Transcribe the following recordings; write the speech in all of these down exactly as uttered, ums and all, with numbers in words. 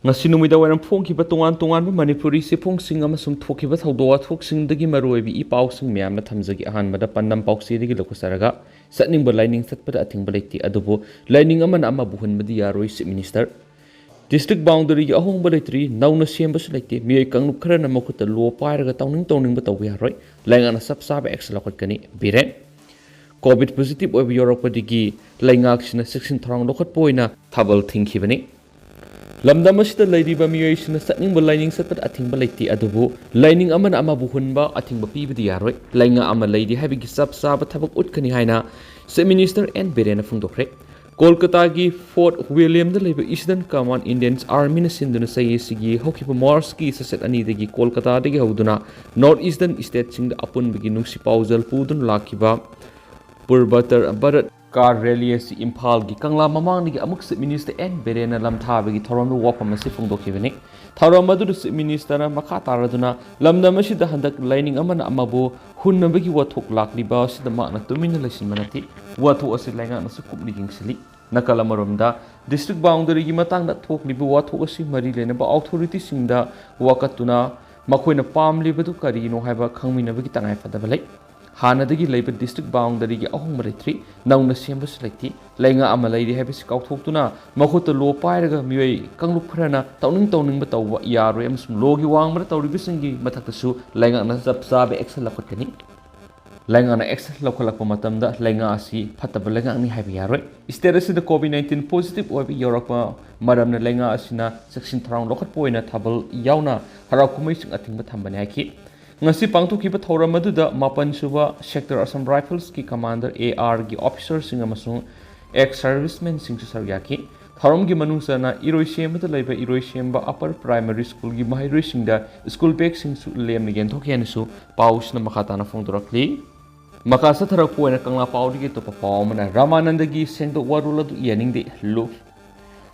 ꯉꯁꯤ ꯅꯨꯃꯤꯗꯥꯡ ꯋꯥꯏꯔꯝ ꯐꯣꯡꯈꯤꯕ ꯇꯣꯉꯥꯟ ꯇꯣꯉꯥꯟꯕ ꯃꯅꯤꯄꯨꯔꯤ ꯆꯦꯐꯣꯡꯁꯤꯡ ꯑꯃꯁꯨꯡ ꯊꯣꯛꯈꯤꯕ ꯊꯧꯗꯣꯛ ꯋꯥꯊꯣꯛꯁꯤꯡꯗꯒꯤ ꯃꯔꯨꯑꯣꯏꯕ ꯏ ꯄꯥꯎꯁꯤꯡ ꯃꯌꯥꯝꯅ ꯊꯝꯖꯒꯦ꯫ ꯑꯍꯥꯟꯕꯗ ꯄꯥꯟꯗꯝ ꯄꯥꯎꯆꯦꯗꯒꯤ ꯂꯧꯈꯠꯆꯔꯒ ꯆꯠꯅꯤꯡꯕ ꯂꯥꯏꯅꯤꯡ ꯆꯠꯄꯗ ꯑꯊꯤꯡꯕ ꯂꯩꯇꯦ, ꯑꯗꯨꯕꯨ ꯂꯥꯏꯅꯤꯡ ꯑꯃꯅ ꯑꯃꯕꯨ ꯍꯨꯟꯕꯗꯤ ꯌꯥꯔꯣꯏ, Chief Minister꯫ District boundaryꯒꯤ ꯑꯍꯣꯡꯕ ꯂꯩꯇ꯭ꯔꯤ, ꯅꯧꯅ ꯁꯦꯝꯕꯁꯨ ꯂꯩꯇꯦ, ꯃꯤꯑꯣꯏ ꯀꯥꯡꯂꯨꯞ ꯈꯔꯅ ꯃꯈꯨꯠꯇ ꯂꯣ ꯄꯥꯏꯔꯒ ꯇꯧꯅꯤꯡ ꯇꯧꯅꯤꯡꯕ ꯇꯧꯕ ꯌꯥꯔꯣꯏ, ꯂꯩꯉꯥꯛꯅ ꯆꯞ ꯆꯥꯕ action ꯂꯧꯈꯠꯀꯅꯤ, ꯕꯤꯔꯦꯟ꯫ Covid positive ꯑꯣꯏꯕ ꯌꯥꯎꯔꯛꯄꯗꯒꯤ ꯂꯩꯉꯥꯛꯁꯤꯅ ꯆꯦꯛꯁꯤꯟ ꯊꯧꯔꯥꯡ ꯂꯧꯈꯠꯄ ꯑꯣꯏꯅ ꯊꯥꯕꯜ ꯊꯤꯡꯈꯤꯕꯅꯤ꯫ ꯂꯝꯗꯝ ꯑꯁꯤꯗ ꯂꯩꯔꯤꯕ ꯃꯤꯑꯣꯏꯁꯤꯡꯅ ꯆꯠꯅꯤꯡꯕ ꯂꯥꯏꯅꯤꯡ ꯆꯠꯄꯗ ꯑꯊꯤꯡꯕ ꯂꯩꯇꯦ, ꯑꯗꯨꯕꯨ ꯂꯥꯏꯅꯤꯡ ꯑꯃꯅ ꯑꯃꯕꯨ ꯍꯨꯟꯕ, ꯑꯊꯤꯡꯕ ꯄꯤꯕꯗꯤ ꯌꯥꯔꯣꯏ꯫ ꯂꯩꯉꯥꯛ ꯑꯃ ꯂꯩꯔꯤ ꯍꯥꯏꯕꯒꯤ ꯆꯞ ꯆꯥꯕ ꯊꯕꯛ ꯎꯠꯀꯅꯤ ꯍꯥꯏꯅ Chief Minister ꯑꯦꯟ ꯕꯤꯔꯦꯟꯅ ꯐꯣꯡꯗꯣꯛꯈ꯭ꯔꯦ꯫ ꯀꯣꯜꯀꯇꯥꯒꯤ Fort Williamꯗ ꯂꯩꯕ Eastern Command Indian Armyꯅ ꯁꯤꯟꯗꯨꯅ ꯆꯍꯤ ꯑꯁꯤꯒꯤ ꯍꯧꯈꯤꯕ Marchꯀꯤ ꯆꯩꯆꯠ ꯑꯅꯤꯗꯒꯤ ꯀꯣꯜꯀꯇꯥꯗꯒꯤ ꯍꯧꯗꯨꯅ North Eastern stateꯁꯤꯡꯗ ꯑꯄꯨꯟꯕꯒꯤ ꯅꯨꯡꯁꯤ ꯄꯥꯎꯖꯦꯜ ꯄꯨꯗꯨꯅ ꯂꯥꯛꯈꯤꯕ ꯄꯨꯔꯕꯇꯔ ꯚꯥꯔꯠ ꯀꯥꯔ ꯔꯦꯂꯤ ꯑꯁꯤ ꯏꯝꯐꯥꯜꯒꯤ ꯀꯪꯂꯥ ꯃꯃꯥꯡꯗꯒꯤ ꯑꯃꯨꯛ Chief Minister ꯑꯦꯟ ꯕꯤꯔꯦꯟꯅ ꯂꯝꯊꯥꯕꯒꯤ ꯊꯧꯔꯝꯗ ꯋꯥꯐꯝ ꯑꯁꯤ ꯐꯣꯡꯗꯣꯛꯈꯤꯕꯅꯤ꯫ ꯊꯧꯔꯝ ꯑꯗꯨꯗ Chief Ministerꯅ ꯃꯈꯥ ꯇꯥꯔꯗꯨꯅ ꯂꯝꯗꯝ ꯑꯁꯤꯗ ꯍꯟꯗꯛ ꯂꯥꯏꯅꯤꯡ ꯑꯃꯅ ꯑꯃꯕꯨ ꯍꯨꯟꯅꯕꯒꯤ ꯋꯥꯊꯣꯛ ꯂꯥꯛꯂꯤꯕ ꯑꯁꯤꯗ ꯃꯍꯥꯛꯅ ꯇꯨꯃꯤꯟꯅ ꯂꯩꯁꯤꯟꯕ ꯅꯠꯇꯦ꯫ ꯋꯥꯊꯣꯛ ꯑꯁꯤ ꯂꯩꯉꯥꯛꯅꯁꯨ ꯀꯨꯞꯅ ꯌꯦꯡꯁꯤꯜꯂꯤ꯫ ꯅꯥꯀꯜ ꯑꯃꯔꯣꯝꯗ, district boundaryꯒꯤ ꯃꯇꯥꯡꯗ ꯊꯣꯛꯂꯤꯕ ꯋꯥꯊꯣꯛ ꯑꯁꯤ ꯃꯔꯤ ꯂꯩꯅꯕ authorityꯁꯤꯡꯗ ꯋꯥꯀꯠꯇꯨꯅ ꯃꯈꯣꯏꯅ ꯄꯥꯝꯂꯤꯕꯗꯨ ꯀꯔꯤꯅꯣ ꯍꯥꯏꯕ ꯈꯪꯃꯤꯟꯅꯕꯒꯤ ꯇꯉꯥꯏꯐꯗꯕ ꯂꯩ꯫ ꯍꯥꯟꯅꯗꯒꯤ ꯂꯩꯕ district boundaryꯒꯤ ꯑꯍꯣꯡꯕ ꯂꯩꯇ꯭ꯔꯤ, ꯅꯧꯅ ꯁꯦꯝꯕꯁꯨ ꯂꯩꯇꯦ꯫ ꯂꯩꯉꯥꯛ ꯑꯃ ꯂꯩꯔꯤ ꯍꯥꯏꯕꯁꯤ ꯀꯥꯎꯊꯣꯛꯇꯨꯅ ꯃꯈꯨꯠꯇ ꯂꯣ ꯄꯥꯏꯔꯒ ꯃꯤꯑꯣꯏ ꯀꯥꯡꯂꯨꯞ ꯈꯔꯅ ꯇꯧꯅꯤꯡ ꯇꯧꯅꯤꯡꯕ ꯇꯧꯕ ꯌꯥꯔꯣꯏ ꯑꯃꯁꯨꯡ ꯂꯣꯒꯤ ꯋꯥꯡꯃꯗ ꯇꯧꯔꯤꯕꯁꯤꯡꯒꯤ ꯃꯊꯛꯇꯁꯨ ꯂꯩꯉꯥꯛꯅ ꯆꯞ ꯆꯥꯕ action ꯂꯧꯈꯠꯀꯅꯤ꯫ ꯂꯩꯉꯥꯛꯅ action ꯂꯧꯈꯠꯂꯛꯄ ꯃꯇꯝꯗ ꯂꯩꯉꯥꯛ ꯑꯁꯤ ꯐꯠꯇꯕ ꯂꯩꯉꯥꯛꯅꯤ ꯍꯥꯏꯕ ꯌꯥꯔꯣꯏ꯫ State ꯑꯁꯤꯗ Covid nineteen positive ꯑꯣꯏꯕ ꯌꯧꯔꯛꯄ ꯃꯔꯝꯅ ꯂꯩꯉꯥꯛ ꯑꯁꯤꯅ ꯆꯦꯛꯁꯤꯟ ꯊꯧꯔꯥꯡ ꯂꯧꯈꯠꯄ ꯑꯣꯏꯅ ꯊꯥꯕꯜ ꯌꯥꯎꯅ ꯍꯔꯥꯎ ꯀꯨꯝꯍꯩꯁꯤꯡ ꯑꯊꯤꯡꯕ ꯊꯝꯕꯅꯤ ꯍꯥꯏꯈꯤ꯫ ꯉꯁꯤ ꯄꯥꯡꯊꯣꯛꯈꯤꯕ ꯊꯧꯔꯝ ꯑꯗꯨꯗ ꯃꯥꯄꯟ ꯁꯨꯕ Sector Assam Riflesꯀꯤ commander, ARꯒꯤ officerꯁꯤꯡ ꯑꯃꯁꯨꯡ ex servicemenꯁꯤꯡꯁꯨ ꯁꯔꯨꯛ ꯌꯥꯈꯤ꯫ ꯊꯧꯔꯝꯒꯤ ꯃꯅꯨꯡ ꯆꯟꯅ ꯏꯔꯣꯏꯁꯦꯝꯕꯗ ꯂꯩꯕ ꯏꯔꯣꯏꯁꯦꯝꯕ Upper Primary Schoolꯒꯤ ꯃꯍꯩꯔꯣꯏꯁꯤꯡꯗ school bagꯁꯤꯡꯁꯨ ꯂꯦꯝꯅ ꯌꯦꯟꯊꯣꯛꯈꯤ ꯍꯥꯏꯅꯁꯨ ꯄꯥꯎꯁꯤꯅ ꯃꯈꯥ ꯇꯥꯅ ꯐꯣꯡꯗꯣꯔꯛꯂꯤ꯫ ꯃꯈꯥ ꯆꯠꯊꯔꯛꯄ ꯑꯣꯏꯅ ꯀꯪꯂꯥ ꯄꯥꯎꯗꯒꯤ ꯑꯇꯣꯞꯄ ꯄꯥꯎ ꯑꯃꯅ ꯔꯥꯃꯥꯅꯟꯗꯒꯤ ꯁꯦꯡꯗꯣꯛ ꯋꯥꯔꯣꯜ ꯑꯗꯨ ꯌꯥꯅꯤꯡꯗꯦ, ꯂꯨꯞ꯫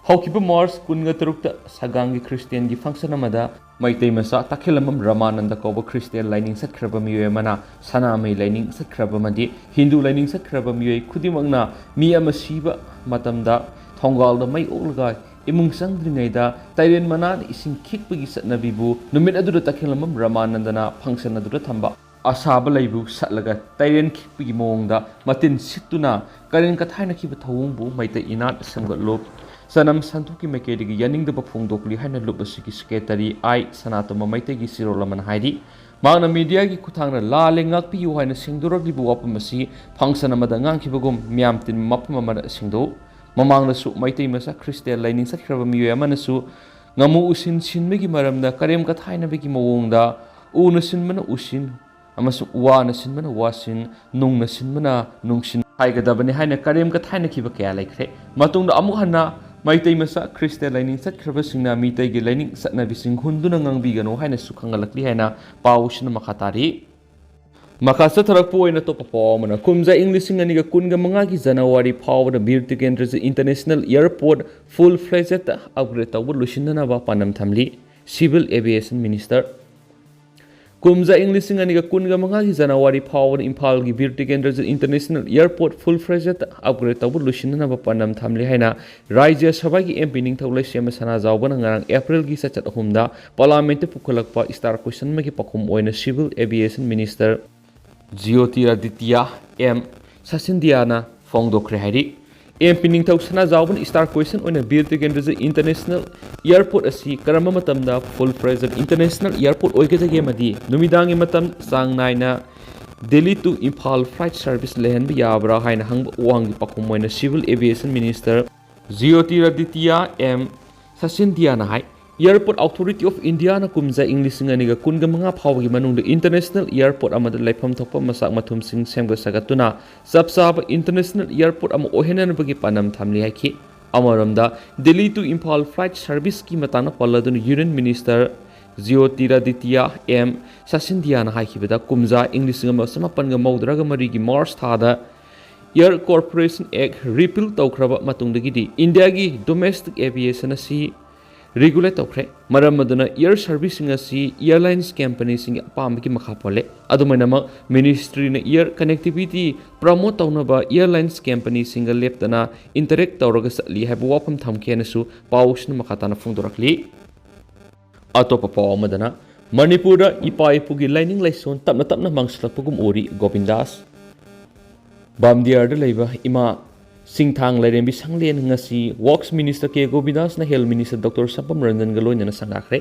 ꯍꯧꯈꯤꯕ March ꯀꯨꯟꯒ ꯇꯔꯨꯛꯇ ꯁꯒꯥꯡꯒꯤ Christianꯒꯤ function ꯑꯃꯗ ꯃꯩꯇꯩ ꯃꯆꯥ ꯇꯈꯦꯂꯝꯕꯝ ꯔꯥꯃꯥꯅꯟꯗ ꯀꯧꯕ Christian ꯂꯥꯏꯅꯤꯡ ꯆꯠꯈ꯭ꯔꯕ ꯃꯤꯑꯣꯏ ꯑꯃꯅ ꯁꯅꯥꯃꯍꯤ ꯂꯥꯏꯅꯤꯡ ꯆꯠꯈ꯭ꯔꯕ ꯑꯃꯗꯤ ꯍꯤꯟꯗꯨ ꯂꯥꯏꯅꯤꯡ ꯆꯠꯈ꯭ꯔꯕ ꯃꯤꯑꯣꯏ ꯈꯨꯗꯤꯡꯃꯛꯅ ꯃꯤ ꯑꯃ ꯁꯤꯕ ꯃꯇꯝꯗ ꯊꯣꯡꯒꯥꯜꯗ ꯃꯩ ꯑꯣꯛꯂꯒ ꯏꯃꯨꯡ ꯆꯪꯗ꯭ꯔꯤꯉꯩꯗ ꯇꯩꯔꯦꯟ ꯃꯅꯥꯅ ꯏꯁꯤꯡ ꯈꯤꯛꯄꯒꯤ ꯆꯠꯅꯕꯤꯕꯨ ꯅꯨꯃꯤꯠ ꯑꯗꯨꯗ ꯇꯈꯦꯜꯂꯝꯕꯝ ꯔꯃꯥꯅꯟꯗꯅ ꯐꯪꯁꯟ ꯑꯗꯨꯗ ꯊꯝꯕ꯫ ꯑꯁꯥꯕ ꯂꯩꯕꯨ ꯁꯠꯂꯒ ꯇꯩꯔꯦꯟ ꯈꯤꯛꯄꯒꯤ ꯃꯑꯣꯡꯗ ꯃꯇꯤꯟ ꯁꯤꯠꯇꯨꯅ ꯀꯔꯦꯝ ꯀꯊꯥꯏꯅꯈꯤꯕ ꯊꯧꯑꯣꯡꯕꯨ ꯃꯩꯇꯩ ꯏꯅꯥꯠ ꯁꯦꯝꯒꯠꯂꯨꯞ ꯆꯅꯝ ꯁꯟꯗꯣꯛꯀꯤ ꯃꯥꯏꯀꯩꯗꯒꯤ ꯌꯥꯅꯤꯡꯗꯕ ꯐꯣꯡꯗꯣꯛꯂꯤ ꯍꯥꯏꯅ ꯂꯨꯞ ꯑꯁꯤꯒꯤ ꯁꯦꯀ꯭ꯔꯦꯇꯔꯤ ꯑꯥꯏ ꯁꯅꯥꯇꯣꯝꯕ ꯃꯩꯇꯩꯒꯤ ꯆꯦꯔꯣꯜ ꯑꯃꯅ ꯍꯥꯏꯔꯤ꯫ ꯃꯍꯥꯛꯅ ꯃꯤꯗꯤꯌꯥꯒꯤ ꯈꯨꯠꯊꯥꯡꯗ "ꯂꯥꯜꯂꯦ, ꯉꯥꯛꯄꯤꯌꯨ" ꯍꯥꯏꯅ ꯁꯦꯡꯗꯣꯔꯛꯂꯤꯕ ꯋꯥꯐꯝ ꯑꯁꯤ ꯐꯪꯁꯟ ꯑꯃꯗ ꯉꯥꯡꯈꯤꯕꯒꯨꯝ ꯃꯤꯌꯥꯝ ꯇꯤꯟꯕ ꯃꯐꯝ ꯑꯃꯗ ꯁꯦꯡꯗꯣꯛꯎ꯫ ꯃꯃꯥꯡꯗꯁꯨ ꯃꯩꯇꯩ ꯃꯆꯥ ꯈ꯭ꯔꯤꯁꯇꯤꯌꯥꯟ ꯂꯥꯏꯅꯤꯡ ꯆꯠꯈ꯭ꯔꯕ ꯃꯤꯑꯣꯏ ꯑꯃꯅꯁꯨ ꯉꯥꯃꯨ ꯎꯁꯤꯟ ꯁꯤꯟꯕꯒꯤ ꯃꯔꯝꯗ ꯀꯔꯦꯝ ꯀꯊꯥꯏꯅꯕꯒꯤ ꯃꯑꯣꯡꯗ "ꯎꯅ ꯁꯤꯟꯕꯅ ꯎꯁꯤꯟ ꯑꯃꯁꯨꯡ ꯋꯥꯅ ꯁꯤꯟꯕꯅ ꯋꯥꯁꯤꯟ, ꯅꯨꯡꯅ ꯁꯤꯟꯕꯅ ꯅꯨꯡꯁꯤꯟ" ꯍꯥꯏꯒꯗꯕꯅꯤ ꯍꯥꯏꯅ ꯀꯔꯦꯝ ꯀꯊꯥꯏꯅꯈꯤꯕ ꯀꯌꯥ ꯂꯩꯈ꯭ꯔꯦ꯫ ꯃꯇꯨꯡꯗ ꯑꯃꯨꯛ ꯍꯟꯅ ꯃꯩꯇꯩ ꯃꯆꯥ ꯈ꯭ꯔꯤꯁꯇꯤꯌꯥꯟ ꯂꯥꯏꯅꯤꯡ ꯆꯠꯈ꯭ꯔꯕꯁꯤꯡꯅ ꯃꯤꯇꯩꯒꯤ ꯂꯥꯏꯅꯤꯡ ꯆꯠꯅꯕꯤꯁꯤꯡ ꯍꯨꯟꯗꯨꯅ ꯉꯥꯡꯕꯤꯒꯅꯨ ꯍꯥꯏꯅꯁꯨ ꯈꯪꯍꯜꯂꯛꯂꯤ ꯍꯥꯏꯅ ꯄꯥꯎꯁꯤꯅ ꯃꯈꯥ ꯇꯥꯔꯤ꯫ ꯃꯈꯥ ꯆꯠꯊꯔꯛꯄ ꯑꯣꯏꯅ ꯑꯇꯣꯞꯄ ꯄꯥꯎ ꯑꯃꯅ, ꯀꯨꯝꯖꯥ ꯏꯪ ꯂꯤꯁꯤꯡ ꯑꯅꯤꯒ ꯀꯨꯟꯒ ꯃꯉꯥꯒꯤ ꯖꯅꯋꯥꯔꯤ ꯐꯥꯎꯕꯗ ꯕꯤꯔ ꯇꯤꯀꯦꯟꯗ꯭ꯔꯖꯤꯠ ꯏꯟꯇꯔꯅꯦꯁꯅꯦꯜ ꯑꯦꯌꯔꯄꯣꯔꯠ ꯐꯨꯜ ꯐ꯭ꯂꯦꯖꯦꯗ ꯑꯞꯒ꯭ꯔꯦꯗ ꯇꯧꯕ ꯂꯣꯏꯁꯤꯟꯅꯅꯕ ꯄꯥꯟꯗꯝ ꯊꯝꯂꯤ꯫ Civil aviation minister. ꯀꯨꯝꯖꯥ ꯏꯪ ꯂꯤꯁꯤꯡ ꯑꯅꯤꯒ ꯀꯨꯟꯒ ꯃꯉꯥꯒꯤ ꯖꯅꯋꯥꯔꯤ ꯐꯥꯎꯕꯗ ꯏꯝꯐꯥꯜꯒꯤ ꯕꯤꯔ ꯇꯤꯀꯦꯟꯗ꯭ꯔꯖꯤꯠ ꯏꯟꯇꯔꯅꯦꯁꯅꯦꯜ ꯑꯦꯌꯔꯄꯣꯔꯠ ꯐꯨꯜ ꯐ꯭ꯂꯦꯖꯦꯗ ꯑꯞꯒ꯭ꯔꯦꯗ ꯇꯧꯕ ꯂꯣꯏꯁꯤꯟꯅꯅꯕ ꯄꯥꯟꯗꯝ ꯊꯝꯂꯤ ꯍꯥꯏꯅ ꯔꯥꯖ꯭ꯌ ꯁꯚꯥꯒꯤ ꯑꯦꯝ ꯄꯤ ꯅꯤꯡꯊꯧ ꯂꯩꯁꯦꯝꯕ ꯁꯅꯥꯖꯥꯎꯕꯅ ꯉꯔꯥꯡ ꯑꯦꯄ꯭ꯔꯤꯜꯒꯤ ꯆꯠꯆꯠ ꯑꯍꯨꯝꯗ ꯄꯥꯔꯂꯥꯃꯦꯟꯠꯇ ꯄꯨꯈꯠꯂꯛꯄ ꯏꯁꯇꯥꯔ ꯀ꯭ꯋꯦꯁꯟ ꯑꯃꯒꯤ ꯄꯥꯎꯈꯨꯝ ꯑꯣꯏꯅ civil aviation minister Jyotiraditya M ꯁꯥꯁꯤꯟꯗꯤꯌꯥꯅ ꯐꯣꯡꯗꯣꯛꯈ꯭ꯔꯦ ꯍꯥꯏꯔꯤ꯫ ꯑꯦꯝ ꯄꯤ ꯅꯤꯡꯊꯧ ꯁꯅꯥꯖꯥꯎꯕꯅ ꯏꯁꯇꯥꯔ ꯀ꯭ꯋꯦꯁꯟ ꯑꯣꯏꯅ ꯕꯤꯔ ꯇꯤꯀꯦꯟꯗ꯭ꯔꯖꯤꯠ ꯏꯟꯇꯔꯅꯦꯁꯅꯦꯜ ꯑꯦꯌꯔꯄꯣꯔꯠ ꯑꯁꯤ ꯀꯔꯝꯕ ꯃꯇꯝꯗ ꯐꯨꯜ ꯐ꯭ꯂꯦꯖꯦꯗ ꯏꯟꯇꯔꯅꯦꯁꯅꯦꯜ ꯑꯦꯌꯔꯄꯣꯔꯠ ꯑꯣꯏꯒꯗꯒꯦ ꯑꯃꯗꯤ ꯅꯨꯃꯤꯗꯥꯡꯒꯤ ꯃꯇꯝ ꯆꯥꯡ ꯅꯥꯏꯅ Delhi to Imphal flight service ꯂꯩꯍꯟꯕ ꯌꯥꯕ꯭ꯔꯥ ꯍꯥꯏꯅ ꯍꯪꯕ ꯋꯥꯍꯪꯒꯤ ꯄꯥꯎꯈꯨꯝ ꯑꯣꯏꯅ civil aviation minister Jyotiraditya M ꯁꯥꯁꯤꯟꯗꯤꯌꯥꯅ ꯍꯥꯏ, ꯑꯦꯌꯔꯄꯣꯔꯠ ꯑꯣꯊꯣꯔꯤꯇꯤ ꯑꯣꯐ ꯏꯟꯗꯤꯌꯥꯅ ꯀꯨꯝꯖꯥ ꯏꯪ ꯂꯤꯁꯤꯡ ꯑꯅꯤꯒ ꯀꯨꯟꯒ ꯃꯉꯥ ꯐꯥꯎꯕꯒꯤ ꯃꯅꯨꯡꯗ ꯏꯟꯇꯔꯅꯦꯁꯅꯦꯜ ꯑꯦꯌꯔꯄꯣꯔꯠ ꯑꯃꯗ ꯂꯩꯐꯝ ꯊꯣꯛꯄ ꯃꯆꯥꯛ ꯃꯊꯨꯝꯁꯤꯡ ꯁꯦꯝꯒꯠ ꯁꯥꯒꯠꯇꯨꯅ ꯆꯞ ꯆꯥꯕ ꯏꯟꯇꯔꯅꯦꯁꯅꯦꯜ ꯑꯦꯌꯔꯄꯣꯔꯠ ꯑꯃ ꯑꯣꯏꯍꯟꯅꯕꯒꯤ ꯄꯥꯟꯗꯝ ꯊꯝꯂꯤ ꯍꯥꯏꯈꯤ꯫ ꯑꯃꯔꯣꯝꯗ, ꯗꯦꯜꯂꯤ to ꯏꯝꯐꯥꯜ ꯐ꯭ꯂꯥꯏꯠ ꯁꯔꯚꯤꯁꯀꯤ ꯃꯇꯥꯡꯗ ꯄꯜꯂꯗꯨꯅ ꯌꯨꯅꯤꯌꯟ ꯃꯤꯅꯤꯁꯇꯔ ꯖꯤꯌꯣꯇꯤꯔꯥꯗꯤꯇꯤꯌꯥ ꯑꯦꯝ ꯁꯥꯁꯤꯟꯗꯤꯌꯥꯅ ꯍꯥꯏꯈꯤꯕꯗ, ꯀꯨꯝꯖꯥ ꯏꯪ ꯂꯤꯁꯤꯡ ꯑꯃ ꯆꯃꯥꯄꯟꯒ ꯃꯧꯗ꯭ꯔꯥꯒ ꯃꯔꯤꯒꯤ ꯃꯥꯔꯆ ꯊꯥꯗ ꯑꯦꯌꯔ ꯀꯣꯔꯄꯣꯔꯦꯁꯟ ꯑꯦꯛ ꯔꯤꯄꯤꯜ ꯇꯧꯈ꯭ꯔꯕ ꯃꯇꯨꯡꯗꯒꯤꯗꯤ ꯏꯟꯗꯤꯌꯥꯒꯤ ꯗꯣꯃꯦꯁꯇꯤꯛ ꯑꯦꯚꯤꯌꯦꯁꯟ ꯑꯁꯤ regulate ꯇꯧꯈ꯭ꯔꯦ꯫ ꯃꯔꯝ ꯑꯗꯨꯅ air serviceꯁꯤꯡ ꯑꯁꯤ airlines companyꯁꯤꯡꯒꯤ ꯑꯄꯥꯝꯕꯒꯤ ꯃꯈꯥ ꯄꯣꯜꯂꯦ꯫ ꯑꯗꯨꯃꯥꯏꯅꯃꯛ ministryꯅ air connectivity promote ꯇꯧꯅꯕ airlines companyꯁꯤꯡꯒ ꯂꯦꯞꯇꯅ interact ꯇꯧꯔꯒ ꯆꯠꯂꯤ ꯍꯥꯏꯕ ꯋꯥꯐꯝ ꯊꯝꯈꯤ ꯍꯥꯏꯅꯁꯨ ꯄꯥꯎꯁꯤꯅ ꯃꯈꯥ ꯇꯥꯅ ꯐꯣꯡꯗꯣꯔꯛꯂꯤ꯫ ꯑꯇꯣꯞꯄ ꯄꯥꯎ ꯑꯃꯗꯅ, ꯃꯅꯤꯄꯨꯔꯗ ꯏꯄꯥ ꯏꯄꯨꯒꯤ ꯂꯥꯏꯅꯤꯡ ꯂꯥꯏꯁꯣꯟ ꯇꯞꯅ ꯇꯞꯅ ꯃꯥꯡꯁꯤꯜꯂꯛꯄꯒꯨꯝ ꯎꯔꯤ, ꯒꯣꯕꯤꯟꯗꯥꯁ꯫ ꯕꯥꯝꯗꯤꯌꯥꯔꯗ ꯂꯩꯕ ꯏꯃꯥ ꯁꯤꯡꯊꯥꯡ ꯂꯥꯏꯔꯦꯝꯕꯤ ꯁꯪꯂꯦꯟ ꯉꯁꯤ Works Minister ꯀꯦ ꯒꯣꯕꯤꯟꯗꯥꯁꯅ Health Minister ꯗꯣꯛꯇꯔ ꯁꯄꯝ ꯔꯟꯖꯟꯒ ꯂꯣꯏꯅꯅ ꯁꯪꯒꯥꯈ꯭ꯔꯦ꯫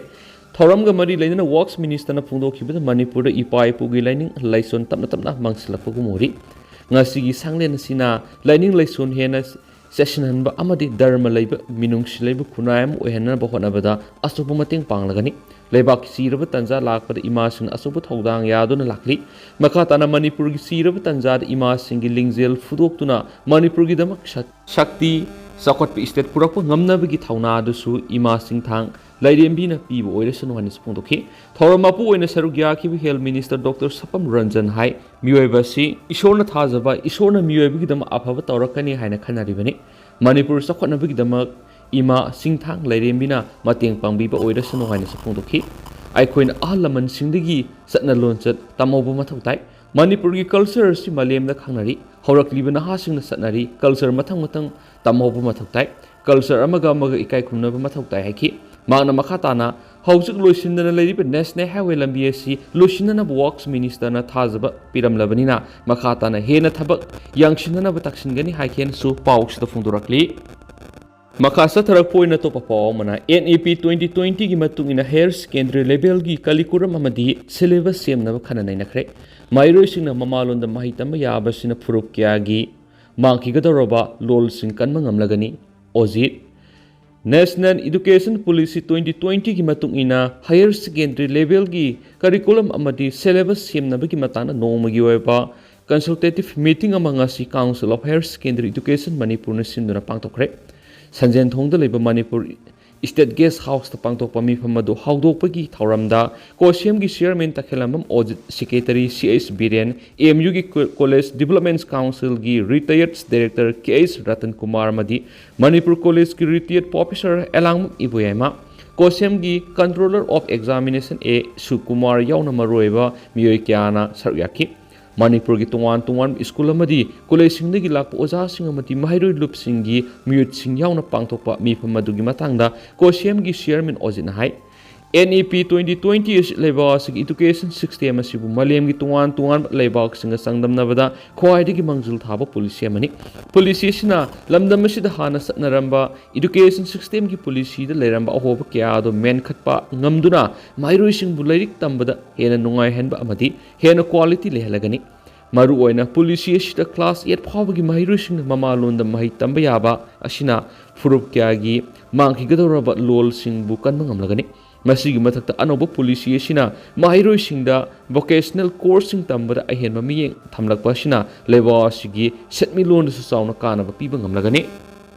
ꯊꯧꯔꯝꯒ ꯃꯔꯤ ꯂꯩꯅꯅ Works Ministerꯅ ꯐꯣꯡꯗꯣꯛꯈꯤꯕꯗ, ꯃꯅꯤꯄꯨꯔꯗ ꯏꯄꯥ ꯏꯄꯨꯒꯤ ꯂꯥꯏꯅꯤꯡ ꯂꯥꯏꯁꯣꯟ ꯇꯞꯅ ꯇꯞꯅ ꯃꯥꯡꯁꯤꯜꯂꯛꯄꯒꯨꯝ ꯎꯔꯤ꯫ ꯉꯁꯤꯒꯤ ꯁꯪꯂꯦꯟ ꯑꯁꯤꯅ ꯂꯥꯏꯅꯤꯡ ꯂꯥꯏꯁꯣꯟ ꯍꯦꯟꯅ ꯆꯦꯠꯁꯤꯟꯍꯟꯕ ꯑꯃꯗꯤ ꯙꯔꯃ ꯂꯩꯕ, ꯃꯤꯅꯨꯡꯁꯤ ꯂꯩꯕ ꯈꯨꯟꯅꯥꯏ ꯑꯃ ꯑꯣꯏꯍꯟꯅꯕ ꯍꯣꯠꯅꯕꯗ ꯑꯆꯧꯕ ꯃꯇꯦꯡ ꯄꯥꯡꯂꯒꯅꯤ꯫ ꯂꯩꯕꯥꯛꯀꯤ ꯆꯤꯔꯕ ꯇꯥꯟꯖꯥ ꯂꯥꯛꯄꯗ ꯏꯃꯥꯁꯤꯡꯅ ꯑꯆꯧꯕ ꯊꯧꯗꯥꯡ ꯌꯥꯗꯨꯅ ꯂꯥꯛꯂꯤ꯫ ꯃꯈꯥ ꯇꯥꯅ ꯃꯅꯤꯄꯨꯔꯒꯤ ꯆꯤꯔꯕ ꯇꯥꯟꯖꯥꯗ ꯏꯃꯥꯁꯤꯡꯒꯤ ꯂꯤꯡꯖꯦꯜ ꯐꯨꯗꯣꯛꯇꯨꯅ ꯃꯅꯤꯄꯨꯔꯒꯤꯗꯃꯛ ꯁꯛ-, ꯁꯛꯇꯤ ꯆꯥꯎꯈꯠꯄ state ꯄꯨꯔꯛꯄ ꯉꯝꯅꯕꯒꯤ ꯊꯧꯅꯥ ꯑꯗꯨꯁꯨ ꯏꯃꯥ ꯁꯤꯡꯊꯥꯡ ꯂꯥꯏꯔꯦꯝꯕꯤꯅ ꯄꯤꯕ ꯑꯣꯏꯔꯁꯅꯨ ꯍꯥꯏꯅꯁꯨ ꯐꯣꯡꯗꯣꯛꯈꯤ꯫ ꯊꯧꯔꯝ ꯃꯄꯨ ꯑꯣꯏꯅ ꯁꯔꯨꯛ ꯌꯥꯈꯤꯕ Health Minister ꯗꯣꯛꯇꯔ ꯁꯄꯝ ꯔꯟꯖꯟ ꯍꯥꯏ, ꯃꯤꯑꯣꯏꯕ ꯑꯁꯤ ꯏꯁꯣꯔꯅ ꯊꯥꯖꯕ, ꯏꯁꯣꯔꯅ ꯃꯤꯑꯣꯏꯕꯒꯤꯗꯃꯛ ꯑꯐꯕ ꯇꯧꯔꯛꯀꯅꯤ ꯍꯥꯏꯅ ꯈꯟꯅꯔꯤꯕꯅꯤ꯫ ꯃꯅꯤꯄꯨꯔ ꯆꯥꯎꯈꯠꯅꯕꯒꯤꯗꯃꯛ ꯏꯃꯥ ꯁꯤꯡꯊꯥꯡ ꯂꯥꯏꯔꯦꯝꯕꯤꯅ ꯃꯇꯦꯡ ꯄꯥꯡꯕꯤꯕ ꯑꯣꯏꯔꯁꯅꯨ ꯍꯥꯏꯅꯁꯨ ꯐꯣꯡꯗꯣꯛꯈꯤ꯫ ꯑꯩꯈꯣꯏꯅ ꯑꯍꯜ ꯂꯃꯟꯁꯤꯡꯗꯒꯤ ꯆꯠꯅ ꯂꯣꯟꯆꯠ ꯇꯝꯍꯧꯕ ꯃꯊꯧ ꯇꯥꯏ꯫ ꯃꯅꯤꯄꯨꯔꯒꯤ culture ꯑꯁꯤ ꯃꯥꯂꯦꯝꯗ ꯈꯪꯅꯔꯤ꯫ ꯍꯧꯔꯛꯂꯤꯕ ꯅꯍꯥꯁꯤꯡꯅ ꯆꯠꯅꯔꯤ꯫ Culture ꯃꯊꯪ ꯃꯊꯪ ꯇꯝꯍꯧꯕ ꯃꯊꯧ ꯇꯥꯏ꯫ Culture ꯑꯃꯒ ꯑꯃꯒ ꯏꯀꯥꯏ ꯈꯨꯝꯅꯕ ꯃꯊꯧ ꯇꯥꯏ ꯍꯥꯏꯈꯤ꯫ ꯃꯍꯥꯛꯅ ꯃꯈꯥ ꯇꯥꯅ, ꯍꯧꯖꯤꯛ ꯂꯣꯏꯁꯤꯟꯗꯅ ꯂꯩꯔꯤꯕ National Highway ꯂꯝꯕꯤ ꯑꯁꯤ ꯂꯣꯏꯁꯤꯟꯅꯅꯕ Works Ministerꯅ ꯊꯥꯖꯕ ꯄꯤꯔꯝꯂꯕꯅꯤꯅ, ꯃꯈꯥ ꯇꯥꯅ ꯍꯦꯟꯅ ꯊꯕꯛ ꯌꯥꯡꯁꯤꯟꯅꯅꯕ ꯇꯥꯛꯁꯤꯟꯒꯅꯤ ꯍꯥꯏꯈꯤ ꯍꯥꯏꯅꯁꯨ ꯄꯥꯎꯁꯤꯗ ꯐꯣꯡꯗꯣꯔꯛꯂꯤ꯫ ꯃꯈꯥ ꯆꯠꯊꯔꯛꯄ ꯑꯣꯏꯅ ꯑꯇꯣꯞꯄ ꯄꯥꯎ ꯑꯃꯅ, N E P twenty twentyꯒꯤ ꯃꯇꯨꯡ ꯏꯟꯅ higher secondary levelꯒꯤ curriculum ꯑꯃꯗꯤ syllabus ꯁꯦꯝꯅꯕ ꯈꯟꯅ ꯅꯩꯅꯈ꯭ꯔꯦ꯫ ꯃꯍꯩꯔꯣꯏꯁꯤꯡꯅ ꯃꯃꯥꯂꯣꯟꯗ ꯃꯍꯩ ꯇꯝꯕ ꯌꯥꯕꯁꯤꯅ ꯐꯨꯔꯨꯞ ꯀꯌꯥꯒꯤ ꯃꯥꯡꯈꯤꯒꯗꯧꯔꯕ ꯂꯣꯜꯁꯤꯡ ꯀꯟꯕ ꯉꯝꯂꯒꯅꯤ꯫ ꯑꯣꯖꯤꯠ꯫ National Education Policy twenty twentyꯒꯤ ꯃꯇꯨꯡ ꯏꯟꯅ higher secondary levelꯒꯤ curriculum ꯑꯃꯗꯤ syllabus ꯁꯦꯝꯅꯕꯒꯤ ꯃꯇꯥꯡꯗ ꯅꯣꯡꯃꯒꯤ ꯑꯣꯏꯕ consultative meeting ꯑꯃ ꯉꯁꯤ Council of Higher Secondary Education ꯃꯅꯤꯄꯨꯔꯅ ꯁꯤꯟꯗꯨꯅ ꯄꯥꯡꯊꯣꯛꯈ꯭ꯔꯦ꯫ ꯁꯟꯖꯦꯟꯊꯣꯡꯗ ꯂꯩꯕ ꯃꯅꯤꯄꯨꯔ State Guest Houseꯇ ꯄꯥꯡꯊꯣꯛꯄ ꯃꯤꯐꯝ ꯑꯗꯨ ꯍꯧꯗꯣꯛꯄꯒꯤ ꯊꯧꯔꯝꯗ COSEMꯒꯤ Chairman ꯇꯈꯦꯜꯂꯝꯕꯝ ꯑꯣꯖꯤꯠ, Secretary C H Biren, AMUꯒꯤ ꯀꯣ-, College Development Councilꯒꯤ Retired Director K H Ratan Kumar ꯑꯃꯗꯤ Manipur Collegeꯀꯤ Retired Professor Elangbam Iboyaima, COSEMꯒꯤ Controller of Examination A ꯁꯨꯀꯨꯃꯥꯔ ꯌꯥꯎꯅ ꯃꯔꯨꯑꯣꯏꯕ ꯃꯤꯑꯣꯏ ꯀꯌꯥꯅ ꯁꯔꯨꯛ ꯌꯥꯈꯤ꯫ ꯃꯅꯤꯄꯨꯔꯒꯤ ꯇꯣꯉꯥꯟ ꯇꯣꯉꯥꯟꯕ ꯁ꯭ꯀꯨꯜ ꯑꯃꯗꯤ ꯀꯣꯂꯦꯖꯁꯤꯡꯗꯒꯤ ꯂꯥꯛꯄ ꯑꯣꯖꯥꯁꯤꯡ ꯑꯃꯗꯤ ꯃꯍꯩꯔꯣꯏ ꯂꯨꯞꯁꯤꯡꯒꯤ ꯃꯤꯑꯣꯏꯁꯤꯡ ꯌꯥꯎꯅ ꯄꯥꯡꯊꯣꯛꯄ ꯃꯤꯐꯝ ꯑꯗꯨꯒꯤ ꯃꯇꯥꯡꯗ COSEMꯒꯤ Chairman ꯑꯣꯖꯤꯠꯅ ꯍꯥꯏ, NEP twenty twenty ꯑꯁꯤ ꯂꯩꯕꯥꯛ ꯑꯁꯤꯒꯤ education system ꯑꯁꯤꯕꯨ ꯃꯥꯂꯦꯝꯒꯤ ꯇꯣꯉꯥꯟ ꯇꯣꯉꯥꯟꯕ ꯂꯩꯕꯥꯛꯁꯤꯡꯒ ꯆꯥꯡꯗꯝꯅꯕꯗ ꯈ꯭ꯋꯥꯏꯗꯒꯤ ꯃꯥꯡꯖꯤꯜ ꯊꯥꯕ policy ꯑꯃꯅꯤ꯫ Policy ꯑꯁꯤꯅ ꯂꯝꯗꯝ ꯑꯁꯤꯗ ꯍꯥꯟꯅ ꯆꯠꯅꯔꯝꯕ education systemꯒꯤ policyꯗ ꯂꯩꯔꯝꯕ ꯑꯍꯣꯕ ꯀꯌꯥ ꯑꯗꯨ ꯃꯦꯟꯈꯠꯄ ꯉꯝꯗꯨꯅ ꯃꯍꯩꯔꯣꯏꯁꯤꯡꯕꯨ ꯂꯥꯏꯔꯤꯛ ꯇꯝꯕꯗ ꯍꯦꯟꯅ ꯅꯨꯡꯉꯥꯏꯍꯟꯕ ꯑꯃꯗꯤ ꯍꯦꯟꯅ quality ꯂꯩꯍꯜꯂꯒꯅꯤ꯫ ꯃꯔꯨꯑꯣꯏꯅ policy ꯑꯁꯤꯗ class eight ꯐꯥꯎꯕꯒꯤ ꯃꯍꯩꯔꯣꯏꯁꯤꯡꯅ ꯃꯃꯥꯂꯣꯟꯗ ꯃꯍꯩ ꯇꯝꯕ ꯌꯥꯕ ꯑꯁꯤꯅ ꯐꯨꯔꯨꯞ ꯀꯌꯥꯒꯤ ꯃꯥꯡꯈꯤꯒꯗꯧꯔꯕ ꯂꯣꯜꯁꯤꯡꯕꯨ ꯀꯟꯕ ꯉꯝꯂꯒꯅꯤ꯫ ꯃꯁꯤꯒꯤ ꯃꯊꯛꯇ, ꯑꯅꯧꯕ policy ꯑꯁꯤꯅ ꯃꯍꯩꯔꯣꯏꯁꯤꯡꯗ vocational courseꯁꯤꯡ ꯇꯝꯕꯗ ꯑꯍꯦꯟꯕ ꯃꯤꯠꯌꯦꯡ ꯊꯝꯂꯛꯄ ꯑꯁꯤꯅ ꯂꯩꯕꯥꯛ ꯑꯁꯤꯒꯤ ꯁꯦꯟꯃꯤꯠꯂꯣꯟꯗꯁꯨ ꯆꯥꯎꯅ ꯀꯥꯟꯅꯕ ꯄꯤꯕ ꯉꯝꯂꯒꯅꯤ꯫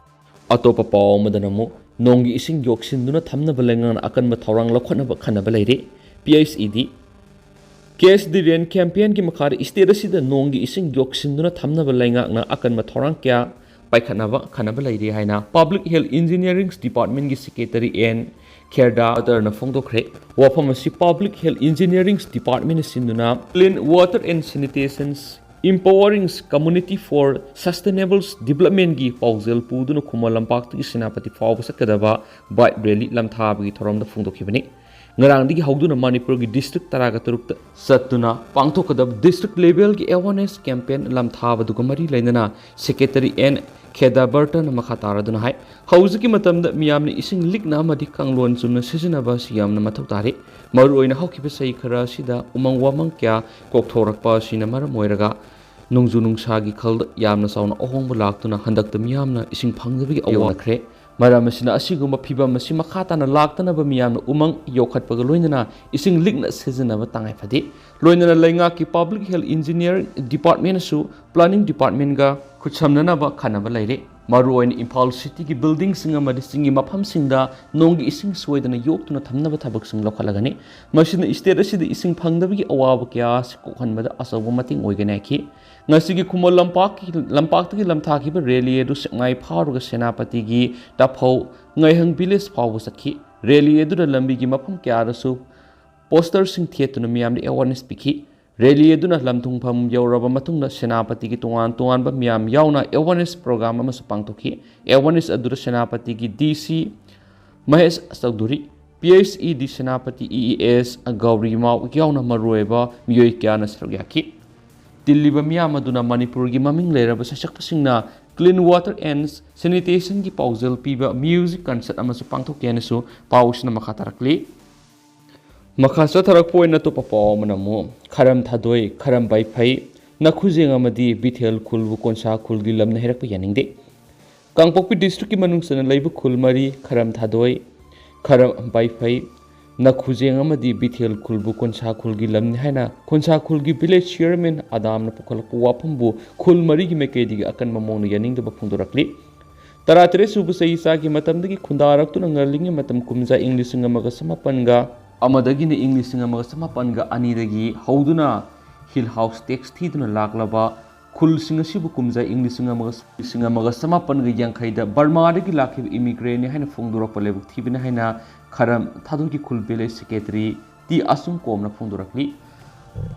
ꯑꯇꯣꯞꯄ ꯄꯥꯎ ꯑꯃꯗꯅ ꯑꯃꯨꯛ ꯅꯣꯡꯒꯤ ꯏꯁꯤꯡ ꯌꯣꯛꯁꯤꯟꯗꯨꯅ ꯊꯝꯅꯕ ꯂꯩꯉꯥꯛꯅ ꯑꯀꯟꯕ ꯊꯧꯔꯥꯡ ꯂꯧꯈꯠꯅꯕ ꯈꯟꯅꯕ ꯂꯩꯔꯤ꯫ PHED, Catch the Rain campaignꯒꯤ ꯃꯈꯥꯗ state ꯑꯁꯤꯗ ꯅꯣꯡꯒꯤ ꯏꯁꯤꯡ ꯌꯣꯛꯁꯤꯟꯗꯨꯅ ꯊꯝꯅꯕ ꯂꯩꯉꯥꯛꯅ ꯑꯀꯟꯕ ꯊꯧꯔꯥꯡ ꯀꯌꯥ ꯄꯥꯏꯈꯠꯅꯕ ꯈꯟꯅꯕ ꯂꯩꯔꯤ ꯍꯥꯏꯅ Public Health Engineering Departmentꯀꯤ Secretary N ꯈꯦꯔꯗꯥ ꯕꯇꯔꯅ ꯐꯣꯡꯗꯣꯛꯈ꯭ꯔꯦ꯫ ꯋꯥꯐꯝ ꯑꯁꯤ Public Health Engineering Departmentꯅ ꯁꯤꯟꯗꯨꯅ Clean Water and Sanitation's Empowering Community for Sustainable Developmentꯀꯤ ꯄꯥꯎꯖꯦꯜ ꯄꯨꯗꯨꯅ ꯈꯨꯃꯟ ꯂꯝꯄꯥꯛꯇꯒꯤ ꯁꯦꯅꯥꯄꯇꯤ ꯐꯥꯎꯕ ꯆꯠꯀꯗꯕ bike rally ꯂꯝꯊꯥꯕꯒꯤ ꯊꯧꯔꯝꯗ ꯐꯣꯡꯗꯣꯛꯈꯤꯕꯅꯤ꯫ ꯉꯔꯥꯡꯗꯒꯤ ꯍꯧꯗꯨꯅ ꯃꯅꯤꯄꯨꯔꯒꯤ district ꯇꯔꯥꯒ ꯇꯔꯨꯛꯇ ꯆꯠꯇꯨꯅ ꯄꯥꯡꯊꯣꯛꯀꯗꯕ district levelꯒꯤ awareness campaign ꯂꯝꯊꯥꯕꯗꯨꯒ ꯃꯔꯤ ꯂꯩꯅꯅ Secretary N ꯈꯦꯗꯥꯕꯔꯇꯅ ꯃꯈꯥ ꯇꯥꯔꯗꯨꯅ ꯍꯥꯏ, ꯍꯧꯖꯤꯛꯀꯤ ꯃꯇꯝꯗ ꯃꯤꯌꯥꯝꯅ ꯏꯁꯤꯡ ꯂꯤꯛꯅ ꯑꯃꯗꯤ ꯀꯥꯡꯂꯣꯟ ꯆꯨꯝꯅ ꯁꯤꯖꯤꯟꯅꯕ ꯑꯁꯤ ꯌꯥꯝꯅ ꯃꯊꯧ ꯇꯥꯔꯤ꯫ ꯃꯔꯨꯑꯣꯏꯅ ꯍꯧꯈꯤꯕ ꯆꯍꯤ ꯈꯔ ꯑꯁꯤꯗ ꯎꯃꯪ ꯋꯥꯃꯪ ꯀꯌꯥ ꯀꯣꯛꯊꯣꯔꯛꯄ ꯑꯁꯤꯅ ꯃꯔꯝ ꯑꯣꯏꯔꯒ ꯅꯣꯡꯖꯨ ꯅꯨꯡꯁꯥꯒꯤ ꯈꯜꯗ ꯌꯥꯝꯅ ꯆꯥꯎꯅ ꯑꯍꯣꯡꯕ ꯂꯥꯛꯇꯨꯅ ꯍꯟꯗꯛꯇ ꯃꯤꯌꯥꯝꯅ ꯏꯁꯤꯡ ꯐꯪꯗꯕꯒꯤ ꯑꯋꯥꯕ ꯅꯪꯈ꯭ꯔꯦ꯫ ꯃꯔꯝ ꯑꯁꯤꯅ ꯑꯁꯤꯒꯨꯝꯕ ꯐꯤꯚꯝ ꯑꯁꯤ ꯃꯈꯥ ꯇꯥꯅ ꯂꯥꯛꯇꯅꯕ ꯃꯤꯌꯥꯝꯅ ꯎꯃꯪ ꯌꯣꯛꯈꯠꯄꯒ ꯂꯣꯏꯅꯅ ꯏꯁꯤꯡ ꯂꯤꯛꯅ ꯁꯤꯖꯤꯟꯅꯕ ꯇꯉꯥꯏ ꯐꯗꯦ꯫ ꯂꯣꯏꯅꯅ ꯂꯩꯉꯥꯛꯀꯤ Public Health Engineering Departmentꯅꯁꯨ Planning Departmentꯒ ꯈꯨꯠꯁꯝꯅꯅꯕ ꯈꯟꯅꯕ ꯂꯩꯔꯦ꯫ ꯃꯔꯨꯑꯣꯏꯅ ꯏꯝꯐꯥꯜ ꯁꯤꯇꯤꯒꯤ ꯕꯤꯜꯗꯤꯡꯁꯤꯡ ꯑꯃꯗꯤ ꯆꯤꯡꯒꯤ ꯃꯐꯝꯁꯤꯡꯗ ꯅꯣꯡꯒꯤ ꯏꯁꯤꯡ ꯁꯣꯏꯗꯅ ꯌꯣꯛꯇꯨꯅ ꯊꯝꯅꯕ ꯊꯕꯛꯁꯤꯡ ꯂꯧꯈꯠꯂꯒꯅꯤ꯫ ꯃꯁꯤꯅ ꯁ꯭ꯇꯦꯠ ꯑꯁꯤꯗ ꯏꯁꯤꯡ ꯐꯪꯗꯕꯒꯤ ꯑꯋꯥꯕ ꯀꯌꯥ ꯑꯁꯤ ꯀꯣꯛꯍꯟꯕꯗ ꯑꯆꯧꯕ ꯃꯇꯦꯡ ꯑꯣꯏꯒꯅꯤ ꯍꯥꯏꯈꯤ꯫ ꯉꯁꯤꯒꯤ ꯈꯨꯃꯟ ꯂꯝꯄꯥꯛꯀꯤ, ꯂꯝꯄꯥꯛꯇꯒꯤ ꯂꯝꯊꯥꯈꯤꯕ ꯔꯦꯂꯤ ꯑꯗꯨ ꯁꯦꯛꯃꯥꯏ ꯐꯥꯎꯔꯒ ꯁꯦꯅꯥꯄꯇꯤꯒꯤ ꯇꯥꯐꯧ ꯉꯥꯏꯍꯪ ꯚꯤꯂꯦꯖ ꯐꯥꯎꯕ ꯆꯠꯈꯤ꯫ ꯔꯦꯂꯤ ꯑꯗꯨꯗ ꯂꯝꯕꯤꯒꯤ ꯃꯐꯝ ꯀꯌꯥꯗꯁꯨ ꯄꯣꯁꯇꯔꯁꯤꯡ ꯊꯦꯠꯇꯨꯅ ꯃꯤꯌꯥꯝꯗ ꯑꯦꯋꯥꯔꯅꯦꯁ ꯄꯤꯈꯤ꯫ ꯔꯦꯂꯤ ꯑꯗꯨꯅ ꯂꯝꯊꯨꯡꯐꯝ ꯌꯧꯔꯕ ꯃꯇꯨꯡꯗ ꯁꯦꯅꯥꯄꯇꯤꯒꯤ ꯇꯣꯉꯥꯟ ꯇꯣꯉꯥꯟꯕ ꯃꯤꯌꯥꯝ ꯌꯥꯎꯅ ꯑꯦꯋꯥꯔꯅꯦꯁ ꯄ꯭ꯔꯣꯒ꯭ꯔꯥꯝ ꯑꯃꯁꯨ ꯄꯥꯡꯊꯣꯛꯈꯤ꯫ ꯑꯦꯋꯥꯔꯅꯦꯁ ꯑꯗꯨꯗ ꯁꯦꯅꯥꯄꯇꯤꯒꯤ ꯗꯤ ꯁꯤ Mahesh Chaudhuri, P H E ꯗꯤ Senapati E E S Gauri ꯃꯥꯎ ꯌꯥꯎꯅ ꯃꯔꯨꯑꯣꯏꯕ ꯃꯤꯑꯣꯏ ꯀꯌꯥꯅ ꯁꯔꯨꯛ ꯌꯥꯈꯤ꯫ ꯇꯤꯜꯂꯤꯕ ꯃꯤꯌꯥꯝ ꯑꯗꯨꯅ ꯃꯅꯤꯄꯨꯔꯒꯤ ꯃꯃꯤꯡ ꯂꯩꯔꯕ ꯁꯩꯁꯛꯄꯁꯤꯡꯅ Clean Water and Sanitation ꯒꯤ ꯄꯥꯎꯖꯦꯜ ꯄꯤꯕ ꯃ꯭ꯌꯨꯖꯤꯛ ꯀꯟꯁꯔꯠ ꯑꯃꯁꯨ ꯄꯥꯡꯊꯣꯛꯀꯦ ꯍꯥꯏꯅꯁꯨ ꯄꯥꯎꯁꯤꯅ ꯃꯈꯥ ꯇꯥꯔꯛꯂꯤ꯫ ꯃꯈꯥ ꯆꯠꯊꯔꯛꯄ ꯑꯣꯏꯅ ꯑꯇꯣꯞꯄ ꯄꯥꯎ ꯑꯃꯅ ꯑꯃꯨꯛ ꯈꯔꯝ ꯊꯥꯗꯣꯏ, ꯈꯔꯝ ꯕꯥꯏꯐꯩ, ꯅꯈꯨꯖꯦꯡ ꯑꯃꯗꯤ ꯕꯤꯊꯦꯜ ꯈꯨꯜꯕꯨ ꯀꯣꯟꯁꯥ ꯈꯨꯜꯒꯤ ꯂꯝꯅꯤ ꯍꯥꯏꯔꯛꯄ ꯌꯥꯅꯤꯡꯗꯦ꯫ ꯀꯥꯡꯄꯣꯛꯄꯤ ꯗꯤꯁꯇ꯭ꯔꯤꯛꯀꯤ ꯃꯅꯨꯡ ꯆꯟꯅ ꯂꯩꯕ ꯈꯨꯜ ꯃꯔꯤ, ꯈꯔꯝ ꯊꯥꯗꯣꯏ, ꯈꯔꯝ ꯕꯥꯏꯐꯩ, ꯅꯈꯨꯖꯦꯡ ꯑꯃꯗꯤ ꯕꯤꯊꯦꯜ ꯈꯨꯜꯕꯨ ꯀꯣꯟꯁꯥ ꯈꯨꯜꯒꯤ ꯂꯝꯅꯤ ꯍꯥꯏꯅ ꯀꯣꯟꯁꯥ ꯈꯨꯜꯒꯤ ꯚꯤꯂꯦꯖ ꯆꯤꯌꯔꯃꯦꯟ ꯑꯗꯥꯝꯅ ꯄꯨꯈꯠꯂꯛꯄ ꯋꯥꯐꯝꯕꯨ ꯈꯨꯜ ꯃꯔꯤꯒꯤ ꯃꯥꯏꯀꯩꯗꯒꯤ ꯑꯀꯟꯕ ꯃꯑꯣꯡꯗ ꯌꯥꯅꯤꯡꯗꯕ ꯐꯣꯡꯗꯣꯔꯛꯂꯤ꯫ ꯇꯔꯥꯇꯔꯦꯠ ꯁꯨꯕ ꯆꯍꯤ ꯆꯥꯒꯤ ꯃꯇꯝꯗꯒꯤ ꯈꯨꯟꯗꯥꯔꯛꯇꯨꯅ ꯉꯜꯂꯤꯉꯩ ꯃꯇꯝ ꯀꯨꯝꯖꯥ ꯏꯪ ꯂꯤꯁꯤꯡ ꯑꯃꯒ ꯆꯃꯥꯄꯟꯒ ꯑꯃꯗꯒꯤꯅ ꯏꯪ ꯂꯤꯁꯤꯡ ꯑꯃꯒ ꯆꯃꯥꯄꯟꯒ ꯑꯅꯤꯗꯒꯤ ꯍꯧꯗꯨꯅ ꯍꯤꯜ ꯍꯥꯎꯁ ꯇꯦꯛꯁ ꯊꯤꯗꯨꯅ ꯂꯥꯛꯂꯕ ꯈꯨꯜꯁꯤꯡ ꯑꯁꯤꯕꯨ ꯀꯨꯝꯖꯥ ꯏꯪ ꯂꯤꯁꯤꯡ ꯑꯃꯒ, ꯂꯤꯁꯤꯡ ꯑꯃꯒ ꯆꯃꯥꯄꯟꯒ ꯌꯥꯡꯈꯩꯗ ꯕꯔꯃꯥꯗꯒꯤ ꯂꯥꯛꯈꯤꯕ ꯏꯃꯤꯒ꯭ꯔꯦꯟꯅꯤ ꯍꯥꯏꯅ ꯐꯣꯡꯗꯣꯔꯛꯄ ꯂꯥꯏꯕꯛ ꯊꯤꯕꯅꯤ ꯍꯥꯏꯅ ꯈꯔꯝ ꯊꯥꯗꯣꯏꯒꯤ ꯈꯨꯜ ꯚꯤꯂꯦꯖ ꯁꯦꯀ꯭ꯔꯦꯇꯔꯤ ꯇꯤ ꯑꯁꯨꯝ ꯀꯣꯝꯅ ꯐꯣꯡꯗꯣꯔꯛꯂꯤ꯫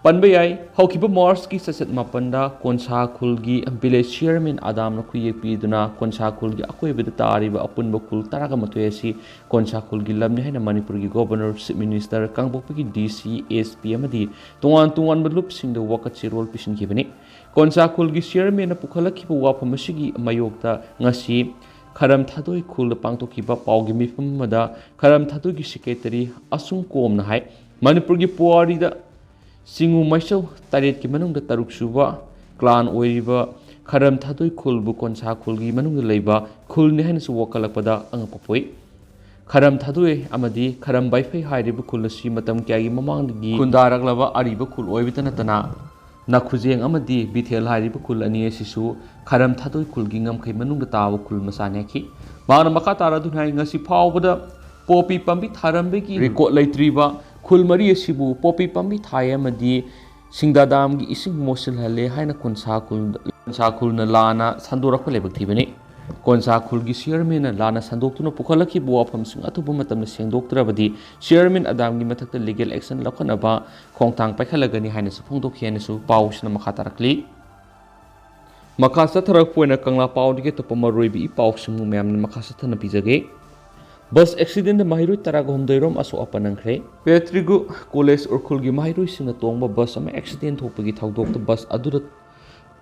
ꯄꯟꯕ ꯌꯥꯏ, ꯍꯧꯈꯤꯕ ꯃꯥꯔꯆꯀꯤ ꯆꯩꯆꯠ ꯃꯥꯄꯟꯗ ꯀꯣꯟꯁꯥ ꯈꯨꯜꯒꯤ ꯚꯤꯂꯦꯖ ꯆꯤꯌꯔꯃꯦꯟ ꯑꯗꯥꯝꯅ ꯈꯨꯌꯦꯛ ꯄꯤꯗꯨꯅ ꯀꯣꯟꯁꯥ ꯈꯨꯜꯒꯤ ꯑꯀꯣꯏꯕꯗ ꯇꯥꯔꯤꯕ ꯑꯄꯨꯟꯕ ꯈꯨꯜ ꯇꯔꯥꯒ ꯃꯥꯊꯣꯏ ꯑꯁꯤ ꯀꯣꯟꯁꯥ ꯈꯨꯜꯒꯤ ꯂꯝꯅꯤ ꯍꯥꯏꯅ ꯃꯅꯤꯄꯨꯔꯒꯤ ꯒꯣꯕꯔꯅꯔ, ꯆꯤꯐ ꯃꯤꯅꯤꯁꯇꯔ, ꯀꯥꯡꯄꯣꯛꯄꯤꯒꯤ ꯗꯤ ꯁꯤ, ꯑꯦꯁ ꯄꯤ ꯑꯃꯗꯤ ꯇꯣꯉꯥꯟ ꯇꯣꯉꯥꯟꯕ ꯂꯨꯞꯁꯤꯡꯗ ꯋꯥꯀꯠ ꯆꯦꯔꯣꯜ ꯄꯤꯁꯤꯟꯈꯤꯕꯅꯤ꯫ ꯀꯣꯟꯁꯥ ꯈꯨꯜꯒꯤ ꯆꯤꯌꯔꯃꯦꯟꯅ ꯄꯨꯈꯠꯂꯛꯈꯤꯕ ꯋꯥꯐꯝ ꯑꯁꯤꯒꯤ ꯃꯥꯌꯣꯛꯇ ꯉꯁꯤ ꯈꯔꯝ ꯊꯥꯗꯣꯏ ꯈꯨꯜꯗ ꯄꯥꯡꯊꯣꯛꯈꯤꯕ ꯄꯥꯎꯒꯤ ꯃꯤꯐꯝ ꯑꯃꯗ ꯈꯔꯝ ꯊꯥꯗꯣꯏꯒꯤ ꯁꯦꯀ꯭ꯔꯦꯇꯔꯤ ꯑꯁꯨꯝ ꯀꯣꯝꯅ ꯍꯥꯏ, ꯃꯅꯤꯄꯨꯔꯒꯤ ꯄꯨꯋꯥꯔꯤꯗ ꯆꯤꯉꯨ ꯃꯩꯆꯧ ꯇꯔꯦꯠꯀꯤ ꯃꯅꯨꯡꯗ ꯇꯔꯨꯛ ꯁꯨꯕ ꯀ꯭ꯂꯥꯟ ꯑꯣꯏꯔꯤꯕ ꯈꯔꯝ ꯊꯥꯗꯣꯏ ꯈꯨꯜꯕꯨ ꯀꯣꯟꯁꯥ ꯈꯨꯜꯒꯤ ꯃꯅꯨꯡꯗ ꯂꯩꯕ ꯈꯨꯜꯅꯤ ꯍꯥꯏꯅꯁꯨ ꯋꯥꯀꯠꯂꯛꯄꯗ ꯑꯉꯛꯄ ꯄꯣꯛꯏ꯫ ꯈꯔꯝ ꯊꯥꯗꯣꯏ ꯑꯃꯗꯤ ꯈꯔꯝ ꯕꯥꯏꯐꯩ ꯍꯥꯏꯔꯤꯕ ꯈꯨꯜ ꯑꯁꯤ ꯃꯇꯝ ꯀꯌꯥꯒꯤ ꯃꯃꯥꯡꯗꯒꯤ ꯈꯨꯟꯗꯥꯔꯛꯂꯕ ꯑꯔꯤꯕ ꯈꯨꯜ ꯑꯣꯏꯕꯇ ꯅꯠꯇꯅ, ꯅꯥꯈꯨꯖꯦꯡ ꯑꯃꯗꯤ ꯕꯤꯊꯦꯜ ꯍꯥꯏꯔꯤꯕ ꯈꯨꯜ ꯑꯅꯤ ꯑꯁꯤꯁꯨ ꯈꯥꯔꯝ ꯊꯥꯗꯣꯏ ꯈꯨꯜꯒꯤ ꯉꯝꯈꯩ ꯃꯅꯨꯡꯗ ꯇꯥꯕ ꯈꯨꯜ ꯃꯆꯥꯅꯤ ꯍꯥꯏꯈꯤ꯫ ꯃꯍꯥꯛꯅ ꯃꯈꯥ ꯇꯥꯔꯗꯨꯅ ꯍꯥꯏ, ꯉꯁꯤ ꯐꯥꯎꯕꯗ ꯄꯣꯄꯤ ꯄꯥꯝꯕꯤ ꯊꯥꯔꯝꯕꯒꯤ ꯔꯦꯀꯣꯔꯗ ꯂꯩꯇ꯭ꯔꯤꯕ ꯈꯨꯜ ꯃꯔꯤ ꯑꯁꯤꯕꯨ ꯄꯣꯄꯤ ꯄꯥꯝꯕꯤ ꯊꯥꯏ ꯑꯃꯗꯤ ꯁꯤꯡꯗꯥ ꯗꯥꯝꯒꯤ ꯏꯁꯤꯡ ꯃꯣꯠꯁꯤꯜꯍꯜꯂꯦ ꯍꯥꯏꯅ ꯀꯣꯟꯁꯥ ꯈꯨꯜ, ꯀꯣꯟꯁꯥ ꯈꯨꯜꯅ ꯂꯥꯟꯅ ꯁꯟꯗꯣꯔꯛꯄ ꯂꯥꯏꯕꯛ ꯊꯤꯕꯅꯤ꯫ ꯀꯣꯟꯁꯥ ꯈꯨꯜꯒꯤ ꯆꯤꯌꯔꯃꯦꯟꯅ ꯂꯥꯟꯅ ꯁꯟꯗꯣꯛꯇꯨꯅ ꯄꯨꯈꯠꯂꯛꯈꯤꯕ ꯋꯥꯐꯝꯁꯤꯡ ꯑꯊꯨꯕ ꯃꯇꯝꯗ ꯁꯦꯡꯗꯣꯛꯇ꯭ꯔꯕꯗꯤ ꯆꯤꯌꯔꯃꯦꯟ ꯑꯗꯥꯝꯒꯤ ꯃꯊꯛꯇ ꯂꯤꯒꯦꯜ ꯑꯦꯛꯁꯟ ꯂꯧꯈꯠꯅꯕ ꯈꯣꯡꯊꯥꯡ ꯄꯥꯏꯈꯠꯂꯒꯅꯤ ꯍꯥꯏꯅꯁꯨ ꯐꯣꯡꯗꯣꯛꯈꯤ ꯍꯥꯏꯅꯁꯨ ꯄꯥꯎꯁꯤꯅ ꯃꯈꯥ ꯇꯥꯔꯛꯂꯤ꯫ ꯃꯈꯥ ꯆꯠꯊꯔꯛꯄ ꯑꯣꯏꯅ ꯀꯪꯂꯥ ꯄꯥꯎꯗꯒꯤ ꯑꯇꯣꯞꯄ ꯃꯔꯨꯑꯣꯏꯕ ꯏ ꯄꯥꯎꯁꯤꯡꯕꯨ ꯃꯌꯥꯝꯅ ꯃꯈꯥ ꯆꯠꯊꯅ ꯄꯤꯖꯒꯦ꯫ ꯕꯁ ꯑꯦꯛꯁꯤꯗꯦꯟꯗ ꯃꯍꯩꯔꯣꯏ ꯇꯔꯥꯒ ꯍꯨꯝꯗꯣꯏ ꯔꯣꯝ ꯑꯁꯣꯛ ꯑꯄꯟ ꯅꯪꯈ꯭ꯔꯦ꯫ ꯄꯦꯇ꯭ꯔꯤꯒꯨ ꯀꯣꯂꯦꯖ ꯎꯔꯈꯨꯜꯒꯤ ꯃꯍꯩꯔꯣꯏꯁꯤꯡꯅ ꯇꯣꯡꯕ ꯕꯁ ꯑꯃ ꯑꯦꯛꯁꯤꯗꯦꯟ ꯊꯣꯛꯄꯒꯤ ꯊꯧꯗꯣꯛꯇ ꯕꯁ ꯑꯗꯨꯗ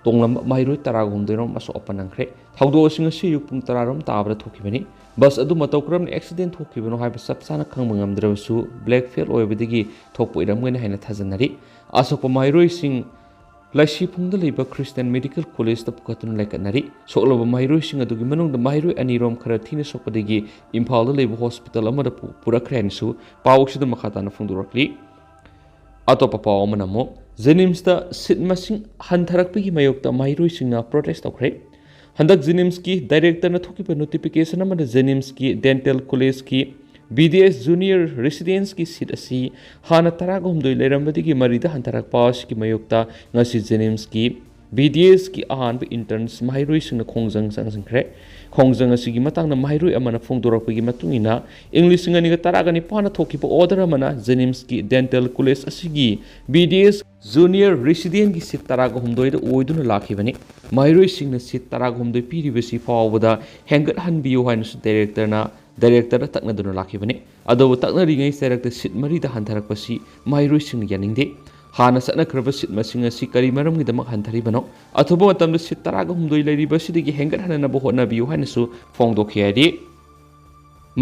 ꯇꯣꯡꯂꯝꯕ ꯃꯍꯩꯔꯣꯏ ꯇꯔꯥꯒ ꯍꯨꯝꯗꯣꯏ ꯔꯣꯝ ꯑꯁꯣꯛ ꯑꯄꯟ ꯅꯪꯈ꯭ꯔꯦ꯫ ꯊꯧꯗꯣꯛ ꯑꯁꯤ ꯉꯁꯤ ꯑꯌꯨꯛ ꯄꯨꯡ ꯇꯔꯥ ꯔꯣꯝ ꯇꯥꯕꯗ ꯊꯣꯛꯈꯤꯕꯅꯤ꯫ ꯕꯁ ꯑꯗꯨ ꯃꯇꯧ ꯀꯔꯝꯅ ꯑꯦꯛꯁꯤꯗꯦꯟ ꯊꯣꯛꯈꯤꯕꯅꯣ ꯍꯥꯏꯕ ꯆꯞ ꯆꯥꯅ ꯈꯪꯕ ꯉꯝꯗ꯭ꯔꯕꯁꯨ, ꯕ꯭ꯔꯦꯛ ꯐꯦꯜ ꯑꯣꯏꯕꯗꯒꯤ ꯊꯣꯛꯄ ꯑꯣꯏꯔꯝꯒꯅꯤ ꯍꯥꯏꯅ ꯊꯥꯖꯅꯔꯤ꯫ ꯑꯁꯣꯛꯄ ꯃꯍꯩꯔꯣꯏꯁꯤꯡ ꯂꯥꯏꯁꯤꯐꯨꯡꯗ ꯂꯩꯕ ꯈ꯭ꯔꯤꯁꯇꯤꯌꯥꯟ ꯃꯦꯗꯤꯀꯦꯜ ꯀꯣꯂꯦꯖꯇ ꯄꯨꯈꯠꯇꯨꯅ ꯂꯥꯏꯀꯠꯅꯔꯤ꯫ ꯁꯣꯛꯂꯕ ꯃꯍꯩꯔꯣꯏꯁꯤꯡ ꯑꯗꯨꯒꯤ ꯃꯅꯨꯡꯗ ꯃꯍꯩꯔꯣꯏ ꯑꯅꯤꯔꯣꯝ ꯈꯔ ꯊꯤꯅ ꯁꯣꯛꯄꯗꯒꯤ ꯏꯝꯐꯥꯜꯗ ꯂꯩꯕ ꯍꯣꯁꯄꯤꯇꯥꯜ ꯑꯃꯗ ꯄꯨ-, ꯄꯨꯔꯛꯈ꯭ꯔꯦ ꯍꯥꯏꯅꯁꯨ ꯄꯥꯎ ꯑꯁꯤꯗ ꯃꯈꯥ ꯇꯥꯅ ꯐꯣꯡꯗꯣꯔꯛꯂꯤ꯫ ꯑꯇꯣꯞꯄ ꯄꯥꯎ ꯑꯃꯅ ꯑꯃꯨꯛ ꯖꯦꯅꯤꯝꯁꯇ ꯁꯤꯠ ꯃꯁꯤꯡ ꯍꯟꯊꯔꯛꯄꯒꯤ ꯃꯥꯌꯣꯛꯇ ꯃꯍꯩꯔꯣꯏꯁꯤꯡꯅ ꯄ꯭ꯔꯣꯇꯦꯁ ꯇꯧꯈ꯭ꯔꯦ꯫ ꯍꯟꯗꯛ ꯖꯦꯅꯤꯝꯁꯀꯤ ꯗꯥꯏꯔꯦꯛꯇꯔꯅ ꯊꯣꯛꯈꯤꯕ ꯅꯣꯇꯤꯐꯤꯀꯦꯁꯟ ꯑꯃꯗ ꯖꯦꯅꯤꯝꯁꯀꯤ ꯗꯦꯟꯇꯦꯜ ꯀꯣꯂꯦꯖꯀꯤ ꯕꯤ ꯗꯤ ꯑꯦꯁ ꯖꯨꯅꯤꯌꯔ ꯔꯦꯁꯤꯗꯦꯟꯁꯀꯤ ꯁꯤꯠ ꯑꯁꯤ ꯍꯥꯟꯅ ꯇꯔꯥꯒ ꯍꯨꯝꯗꯣꯏ ꯂꯩꯔꯝꯕꯗꯒꯤ ꯃꯔꯤꯗ ꯍꯟꯊꯔꯛꯄ ꯑꯁꯤꯒꯤ ꯃꯥꯌꯣꯛꯇ ꯉꯁꯤ ꯖꯦꯅꯤꯝꯁꯀꯤ ꯕꯤ ꯗꯤ ꯑꯦꯁꯀꯤ ꯑꯍꯥꯟꯕ ꯏꯟꯇꯔꯟꯁ ꯃꯍꯩꯔꯣꯏꯁꯤꯡꯅ ꯈꯣꯡꯖꯪ ꯆꯪꯁꯤꯟꯈ꯭ꯔꯦ꯫ ꯈꯣꯡꯖꯪ ꯑꯁꯤꯒꯤ ꯃꯇꯥꯡꯗ ꯃꯍꯩꯔꯣꯏ ꯑꯃꯅ ꯐꯣꯡꯗꯣꯔꯛꯄꯒꯤ ꯃꯇꯨꯡ ꯏꯟꯅ, ꯏꯪ ꯂꯤꯁꯤꯡ ꯑꯅꯤꯒ ꯇꯔꯥꯒ ꯅꯤꯄꯥꯟꯗ ꯊꯣꯛꯈꯤꯕ ꯑꯣꯔꯗꯔ ꯑꯃꯅ ꯖꯦꯅꯤꯝꯁꯀꯤ ꯗꯦꯟꯇꯦꯜ ꯀꯣꯂꯦꯖ ꯑꯁꯤꯒꯤ ꯕꯤ ꯗꯤ ꯑꯦꯁ ꯖꯨꯅꯤꯌꯔ ꯔꯦꯁꯤꯗꯦꯟꯒꯤ ꯁꯤꯠ ꯇꯔꯥꯒ ꯍꯨꯝꯗꯣꯏꯗ ꯑꯣꯏꯗꯨꯅ ꯂꯥꯛꯈꯤꯕꯅꯤ꯫ ꯃꯍꯩꯔꯣꯏꯁꯤꯡꯅ ꯁꯤꯠ ꯇꯔꯥꯒ ꯍꯨꯝꯗꯣꯏ ꯄꯤꯔꯤꯕꯁꯤ ꯐꯥꯎꯕꯗ ꯍꯦꯟꯒꯠꯍꯟꯕꯤꯌꯨ ꯍꯥꯏꯅꯁꯨ ꯗꯥꯏꯔꯦꯛꯇꯔꯅ, ꯗꯥꯏꯔꯦꯛꯇꯔꯗ ꯇꯛꯅꯗꯨꯅ ꯂꯥꯛꯈꯤꯕꯅꯤ꯫ ꯑꯗꯨꯕꯨ ꯇꯛꯅꯔꯤꯉꯩ ꯆꯩꯔꯛꯇ ꯁꯤꯠ ꯃꯔꯤꯗ ꯍꯟꯊꯔꯛꯄꯁꯤ ꯃꯍꯩꯔꯣꯏꯁꯤꯡꯅ ꯌꯥꯅꯤꯡꯗꯦ꯫ ꯍꯥꯟꯅ ꯆꯠꯅꯈ꯭ꯔꯕ ꯁꯤꯠ ꯃꯁꯤꯡ ꯑꯁꯤ ꯀꯔꯤ ꯃꯔꯝꯒꯤꯗꯃꯛ ꯍꯟꯊꯔꯤꯕꯅꯣ? ꯑꯊꯨꯕ ꯃꯇꯝꯗ ꯁꯤꯠ ꯇꯔꯥꯒ ꯍꯨꯝꯗꯣꯏ ꯂꯩꯔꯤꯕꯁꯤꯗꯒꯤ ꯍꯦꯟꯒꯠꯍꯟꯅꯕ ꯍꯣꯠꯅꯕꯤꯌꯨ ꯍꯥꯏꯅꯁꯨ ꯐꯣꯡꯗꯣꯛꯈꯤ ꯍꯥꯏꯔꯤ꯫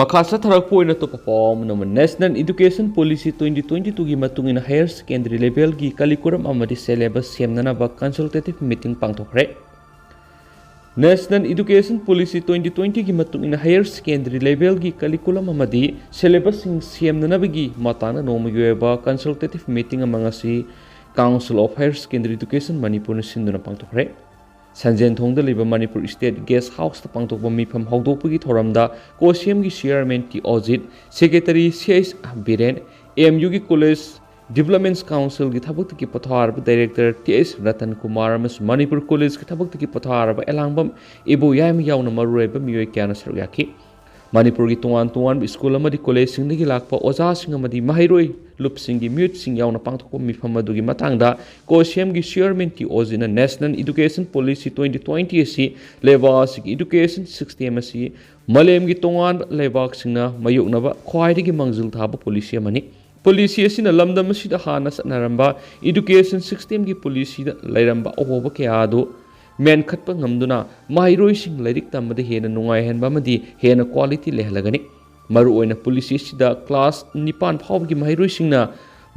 ꯃꯈꯥ ꯆꯠꯊꯔꯛꯄ ꯑꯣꯏꯅ ꯑꯇꯣꯞꯄ ꯄꯥꯎ ꯑꯃꯅ, National Education Policy twenty twenty-two ꯒꯤ ꯃꯇꯨꯡ ꯏꯟꯅ higher secondary level ꯒꯤ curriculum ꯑꯃꯗꯤ syllabus ꯁꯦꯝꯅꯅꯕ consultative meeting ꯄꯥꯡꯊꯣꯛꯈ꯭ꯔꯦ꯫ National Education Policy twenty twenty ꯒꯤ ꯃꯇꯨꯡ ꯏꯟꯅ higher secondary level ꯒꯤ curriculum ꯑꯃꯗꯤ syllabus ꯁꯤꯡ ꯁꯦꯝꯅꯅꯕꯒꯤ ꯃꯇꯥꯡꯗ ꯅꯣꯡꯃꯒꯤ ꯑꯣꯏꯕ consultative meeting ꯑꯃ ꯉꯁꯤ Council of Higher Secondary Education ꯃꯅꯤꯄꯨꯔꯅ ꯁꯤꯟꯗꯨꯅ ꯄꯥꯡꯊꯣꯛꯈ꯭ꯔꯦ꯫ ꯁꯟꯖꯦꯟꯊꯣꯡꯗ ꯂꯩꯕ ꯃꯅꯤꯄꯨꯔ ꯏꯁꯇꯦꯠ ꯒꯦꯁ ꯍꯥꯎꯁꯇ ꯄꯥꯡꯊꯣꯛꯄ ꯃꯤꯐꯝ ꯍꯧꯗꯣꯛꯄꯒꯤ ꯊꯧꯔꯝꯗ ꯀꯣꯁꯤꯌꯝꯒꯤ ꯆꯤꯌꯔꯃꯦꯟ ꯇꯤ ꯑꯣꯖꯤꯠ, ꯁꯦꯀ꯭ꯔꯦꯇꯔꯤ ꯁꯤ ꯑꯩꯆ ꯕꯤꯔꯦꯟ, ꯑꯦꯝ ꯌꯨꯒꯤ ꯀꯣꯂꯦꯖ ꯗꯤꯕ꯭ꯂꯞꯃꯦꯟꯁ ꯀꯥꯎꯟꯁꯤꯜꯒꯤ ꯊꯕꯛꯇꯒꯤ ꯄꯣꯊꯥꯔꯕ director T H Ratan Kumar ꯑꯃꯁꯨꯡ ꯃꯅꯤꯄꯨꯔ ꯀꯣꯂꯦꯖꯀꯤ ꯊꯕꯛꯇꯒꯤ ꯄꯣꯊꯥꯔꯕ ꯑꯦꯂꯥꯡꯕꯝ ꯏꯕꯣꯌꯥꯏꯃ ꯌꯥꯎꯅ ꯃꯔꯨꯑꯣꯏꯕ ꯃꯤꯑꯣꯏ ꯀꯌꯥꯅ ꯁꯔꯨꯛ ꯌꯥꯈꯤ꯫ ꯃꯅꯤꯄꯨꯔꯒꯤ ꯇꯣꯉꯥꯟ ꯇꯣꯉꯥꯟꯕ ꯁ꯭ꯀꯨꯜ ꯑꯃꯗꯤ ꯀꯣꯂꯦꯖꯁꯤꯡꯗꯒꯤ ꯂꯥꯛꯄ ꯑꯣꯖꯥꯁꯤꯡ ꯑꯃꯗꯤ ꯃꯍꯩꯔꯣꯏ ꯂꯨꯞꯁꯤꯡꯒꯤ ꯃꯤꯍꯨꯠꯁꯤꯡ ꯌꯥꯎꯅ ꯄꯥꯡꯊꯣꯛꯄ ꯃꯤꯐꯝ ꯑꯗꯨꯒꯤ ꯃꯇꯥꯡꯗ ꯀꯣꯁꯤꯌꯝꯒꯤ ꯆꯤꯌꯔꯃꯦꯟ ꯇꯤ ꯑꯣꯖꯤꯠꯅ National Education Policy twenty twenty ꯑꯁꯤ ꯂꯩꯕꯥꯛ ꯑꯁꯤꯒꯤ education system ꯑꯁꯤ ꯃꯥꯂꯦꯝꯒꯤ ꯇꯣꯉꯥꯟꯕ ꯂꯩꯕꯥꯛꯁꯤꯡꯅ ꯃꯥꯌꯣꯛꯅꯕ ꯈ꯭ꯋꯥꯏꯗꯒꯤ ꯃꯥꯡꯖꯤꯜ ꯊꯥꯕ ꯄꯣꯂꯤꯁꯤ ꯑꯃꯅꯤ꯫ ꯄꯣꯂꯤꯁꯤ ꯑꯁꯤꯅ ꯂꯝꯗꯝ ꯑꯁꯤꯗ ꯍꯥꯟꯅ ꯆꯠꯅꯔꯝꯕ education systemꯒꯤ ꯄꯣꯂꯤꯁꯤꯗ ꯂꯩꯔꯝꯕ ꯑꯍꯣꯕ ꯀꯌꯥ ꯑꯗꯨ ꯃꯦꯟꯈꯠꯄ ꯉꯝꯗꯨꯅ ꯃꯍꯩꯔꯣꯏꯁꯤꯡ ꯂꯥꯏꯔꯤꯛ ꯇꯝꯕꯗ ꯍꯦꯟꯅ ꯅꯨꯡꯉꯥꯏꯍꯟꯕ ꯑꯃꯗꯤ ꯍꯦꯟꯅ quality ꯂꯩꯍꯜꯂꯒꯅꯤ꯫ ꯃꯔꯨꯑꯣꯏꯅ ꯄꯣꯂꯤꯁꯤ ꯑꯁꯤꯗ class ꯅꯤꯄꯥꯟ ꯐꯥꯎꯕꯒꯤ ꯃꯍꯩꯔꯣꯏꯁꯤꯡꯅ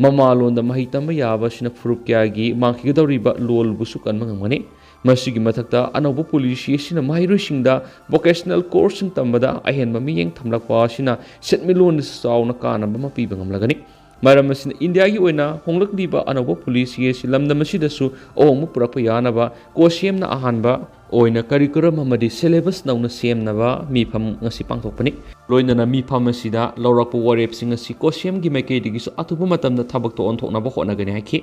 ꯃꯃꯥꯂꯣꯟꯗ ꯃꯍꯩ ꯇꯝꯕ ꯌꯥꯕ ꯑꯁꯤꯅ ꯐꯨꯔꯨꯞ ꯀꯌꯥꯒꯤ ꯃꯥꯡꯈꯤꯒꯗꯧꯔꯤꯕ ꯂꯣꯜꯕꯨꯁꯨ ꯀꯟꯕ ꯉꯝꯒꯅꯤ꯫ ꯃꯁꯤꯒꯤ ꯃꯊꯛꯇ ꯑꯅꯧꯕ ꯄꯣꯂꯤꯁꯤ ꯑꯁꯤꯅ ꯃꯍꯩꯔꯣꯏꯁꯤꯡꯗ vocational courseꯁꯤꯡ ꯇꯝꯕꯗ ꯑꯍꯦꯟꯕ ꯃꯤꯠꯌꯦꯡ ꯊꯝꯂꯛꯄ ꯑꯁꯤꯅ ꯁꯦꯟꯃꯤꯠꯂꯣꯟꯗꯁꯨ ꯆꯥꯎꯅ ꯀꯥꯟꯅꯕ ꯑꯃ ꯄꯤꯕ ꯉꯝꯂꯒꯅꯤ꯫ ꯃꯔꯝ ꯑꯁꯤꯅ ꯏꯟꯗꯤꯌꯥꯒꯤ ꯑꯣꯏꯅ ꯍꯣꯡꯂꯛꯂꯤꯕ ꯑꯅꯧꯕ ꯄꯣꯂꯤꯁꯤ ꯑꯁꯤ ꯂꯝꯗꯝ ꯑꯁꯤꯗꯁꯨ ꯑꯍꯣꯡꯕ ꯄꯨꯔꯛꯄ ꯌꯥꯅꯕ ꯀꯣꯁꯤꯌꯝꯅ ꯑꯍꯥꯟꯕ ꯑꯣꯏꯅ curriculum ꯑꯃꯗꯤ syllabus ꯅꯧꯅ ꯁꯦꯝꯅꯕ ꯃꯤꯐꯝ ꯉꯁꯤ ꯄꯥꯡꯊꯣꯛꯄꯅꯤ꯫ ꯂꯣꯏꯅꯅ ꯃꯤꯐꯝ ꯑꯁꯤꯗ ꯂꯧꯔꯛꯄ ꯋꯥꯔꯦꯞꯁꯤꯡ ꯑꯁꯤ ꯀꯣꯁꯤꯌꯝꯒꯤ ꯃꯥꯏꯀꯩꯗꯒꯤꯁꯨ ꯑꯊꯨꯕ ꯃꯇꯝꯗ ꯊꯕꯛꯇ ꯑꯣꯟꯊꯣꯛꯅꯕ ꯍꯣꯠꯅꯒꯅꯤ ꯍꯥꯏꯈꯤ꯫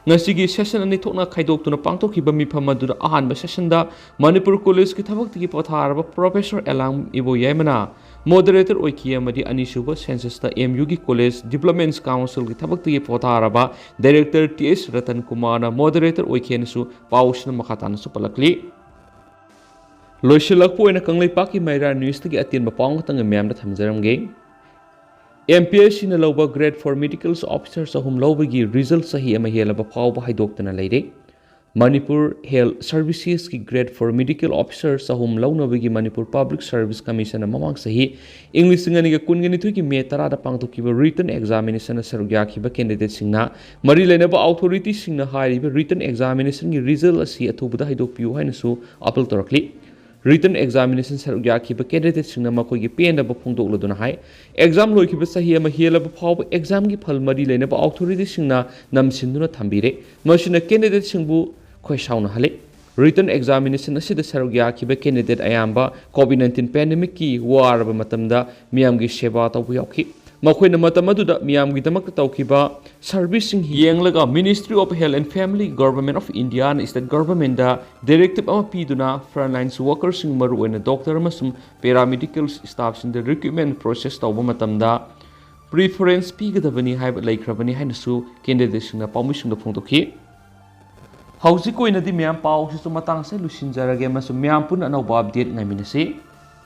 ꯉꯁꯤꯒꯤ session ꯑꯅꯤ ꯊꯣꯛꯅ ꯈꯥꯏꯗꯣꯛꯇꯨꯅ ꯄꯥꯡꯊꯣꯛꯈꯤꯕ ꯃꯤꯐꯝ ꯑꯗꯨꯗ ꯑꯍꯥꯟꯕ sessionꯗ ꯃꯅꯤꯄꯨꯔ ꯀꯣꯂꯦꯖꯀꯤ ꯊꯕꯛꯇꯒꯤ ꯄꯣꯊꯥꯔꯕ Professor ꯑꯦꯂꯥꯡ ꯏꯕꯣꯌꯥꯏꯃꯅ moderator ꯑꯣꯏꯈꯤ ꯑꯃꯗꯤ ꯑꯅꯤꯁꯨꯕ censusꯇ ꯑꯦꯝ ꯌꯨꯒꯤ ꯀꯣꯂꯦꯖ ꯗꯤꯕ꯭ꯂꯞꯃꯦꯟꯁ ꯀꯥꯎꯟꯁꯤꯜꯒꯤ ꯊꯕꯛꯇꯒꯤ ꯄꯣꯊꯥꯔꯕ ꯗꯥꯏꯔꯦꯛꯇꯔ ꯇꯤ ꯑꯩꯆ ꯔꯇꯟ ꯀꯨꯃꯥꯔꯅ moderator ꯑꯣꯏꯈꯤ ꯍꯥꯏꯅꯁꯨ ꯄꯥꯎꯁꯤꯅ ꯃꯈꯥ ꯇꯥꯅꯁꯨ ꯄꯜꯂꯛꯂꯤ꯫ ꯂꯣꯏꯁꯤꯜꯂꯛꯄ ꯑꯣꯏꯅ ꯀꯪꯂꯩꯄꯥꯛꯀꯤ ꯃꯩꯔꯥ ꯅ꯭ꯌꯨꯁꯇꯒꯤ ꯑꯇꯦꯟꯕ ꯄꯥꯎ ꯑꯃꯈꯛꯇꯪ ꯃꯌꯥꯝꯗ ꯊꯝꯖꯔꯝꯒꯦ꯫ ꯑꯦꯝ ꯄꯤ ꯑꯦꯁ ꯁꯤꯅ ꯂꯧꯕ grade four medical officer ꯆꯍꯨꯝ ꯂꯧꯕꯒꯤ result ꯆꯍꯤ ꯑꯃ ꯍꯦꯜꯂꯕ ꯐꯥꯎꯕ ꯍꯥꯏꯗꯣꯛꯇꯅ ꯂꯩꯔꯦ꯫ Manipur Health Servicesꯀꯤ grade four medical officer ꯆꯍꯨꯝ ꯂꯧꯅꯕꯒꯤ ꯃꯅꯤꯄꯨꯔ Public Service Commissionꯅ ꯃꯃꯥꯡ ꯆꯍꯤ ꯏꯪ ꯂꯤꯁꯤꯡ ꯑꯅꯤꯒ ꯀꯨꯟꯅꯤꯊꯣꯏꯒꯤ ꯃꯦ ꯇꯔꯥꯗ ꯄꯥꯡꯊꯣꯛꯈꯤꯕ written examinationꯗ ꯁꯔꯨꯛ ꯌꯥꯈꯤꯕ candidateꯁꯤꯡꯅ ꯃꯔꯤ ꯂꯩꯅꯕ authorityꯁꯤꯡꯅ ꯍꯥꯏꯔꯤꯕ written examinationꯒꯤ result ꯑꯁꯤ ꯑꯊꯨꯕꯗ ꯍꯥꯏꯗꯣꯛꯄꯤꯌꯨ ꯍꯥꯏꯅꯁꯨ appeal ꯇꯧꯔꯛꯂꯤ꯫ Written examination ꯁꯔꯨꯛ ꯌꯥꯈꯤꯕ candidateꯁꯤꯡꯅ ꯃꯈꯣꯏꯒꯤ ꯄꯦꯟꯗꯕ ꯐꯣꯡꯗꯣꯛꯂꯗꯨꯅ ꯍꯥꯏ, exam ꯂꯣꯏꯈꯤꯕ ꯆꯍꯤ ꯑꯃ ꯍꯦꯜꯂꯕ ꯐꯥꯎꯕ examꯒꯤ ꯐꯜ ꯃꯔꯤ ꯂꯩꯅꯕ authorityꯁꯤꯡꯅ ꯅꯝꯁꯤꯟꯗꯨꯅ ꯊꯝꯕꯤꯔꯦ꯫ ꯃꯁꯤꯅ candidateꯁꯤꯡꯕꯨ ꯈꯣꯏꯁꯥꯎꯅꯍꯜꯂꯤ꯫ Written examination ꯑꯁꯤꯗ ꯁꯔꯨꯛ ꯌꯥꯈꯤꯕ candidate ꯑꯌꯥꯝꯕ COVID nineteen pandemicꯀꯤ ꯋꯥꯔꯕ ꯃꯇꯝꯗ ꯃꯤꯌꯥꯝꯒꯤ ꯁꯦꯕꯥ ꯇꯧꯕ ꯌꯥꯎꯈꯤ꯫ ꯃꯈꯣꯏꯅ ꯃꯇꯝ ꯑꯗꯨꯗ ꯃꯤꯌꯥꯝꯒꯤꯗꯃꯛꯇ ꯇꯧꯈꯤꯕ serviceꯁꯤꯡ ꯌꯦꯡꯂꯒ Ministry of Health and Family, Government of Indiaꯅ state governmentꯗ directive ꯑꯃ ꯄꯤꯗꯨꯅ frontline workerꯁꯤꯡ, ꯃꯔꯨꯑꯣꯏꯅ doctor ꯑꯃꯁꯨꯡ paramedical staffꯁꯤꯡꯗ recruitment process ꯇꯧꯕ ꯃꯇꯝꯗ preference ꯄꯤꯒꯗꯕꯅꯤ ꯍꯥꯏꯕ ꯂꯩꯈ꯭ꯔꯕꯅꯤ ꯍꯥꯏꯅꯁꯨ candidateꯁꯤꯡꯅ ꯄꯥꯎꯃꯤꯁꯤꯡꯗ ꯐꯣꯡꯗꯣꯛꯈꯤ꯫ ꯍꯧꯖꯤꯛ ꯑꯣꯏꯅꯗꯤ ꯃꯌꯥꯝ ꯄꯥꯎꯁꯤꯁꯨ ꯃꯇꯥꯡꯁꯦ ꯂꯣꯏꯁꯤꯟꯖꯔꯒꯦ ꯑꯃꯁꯨꯡ ꯃꯌꯥꯝ ꯄꯨꯟꯅ ꯑꯅꯧꯕ update ꯉꯥꯏꯃꯤꯟꯅꯁꯤ꯫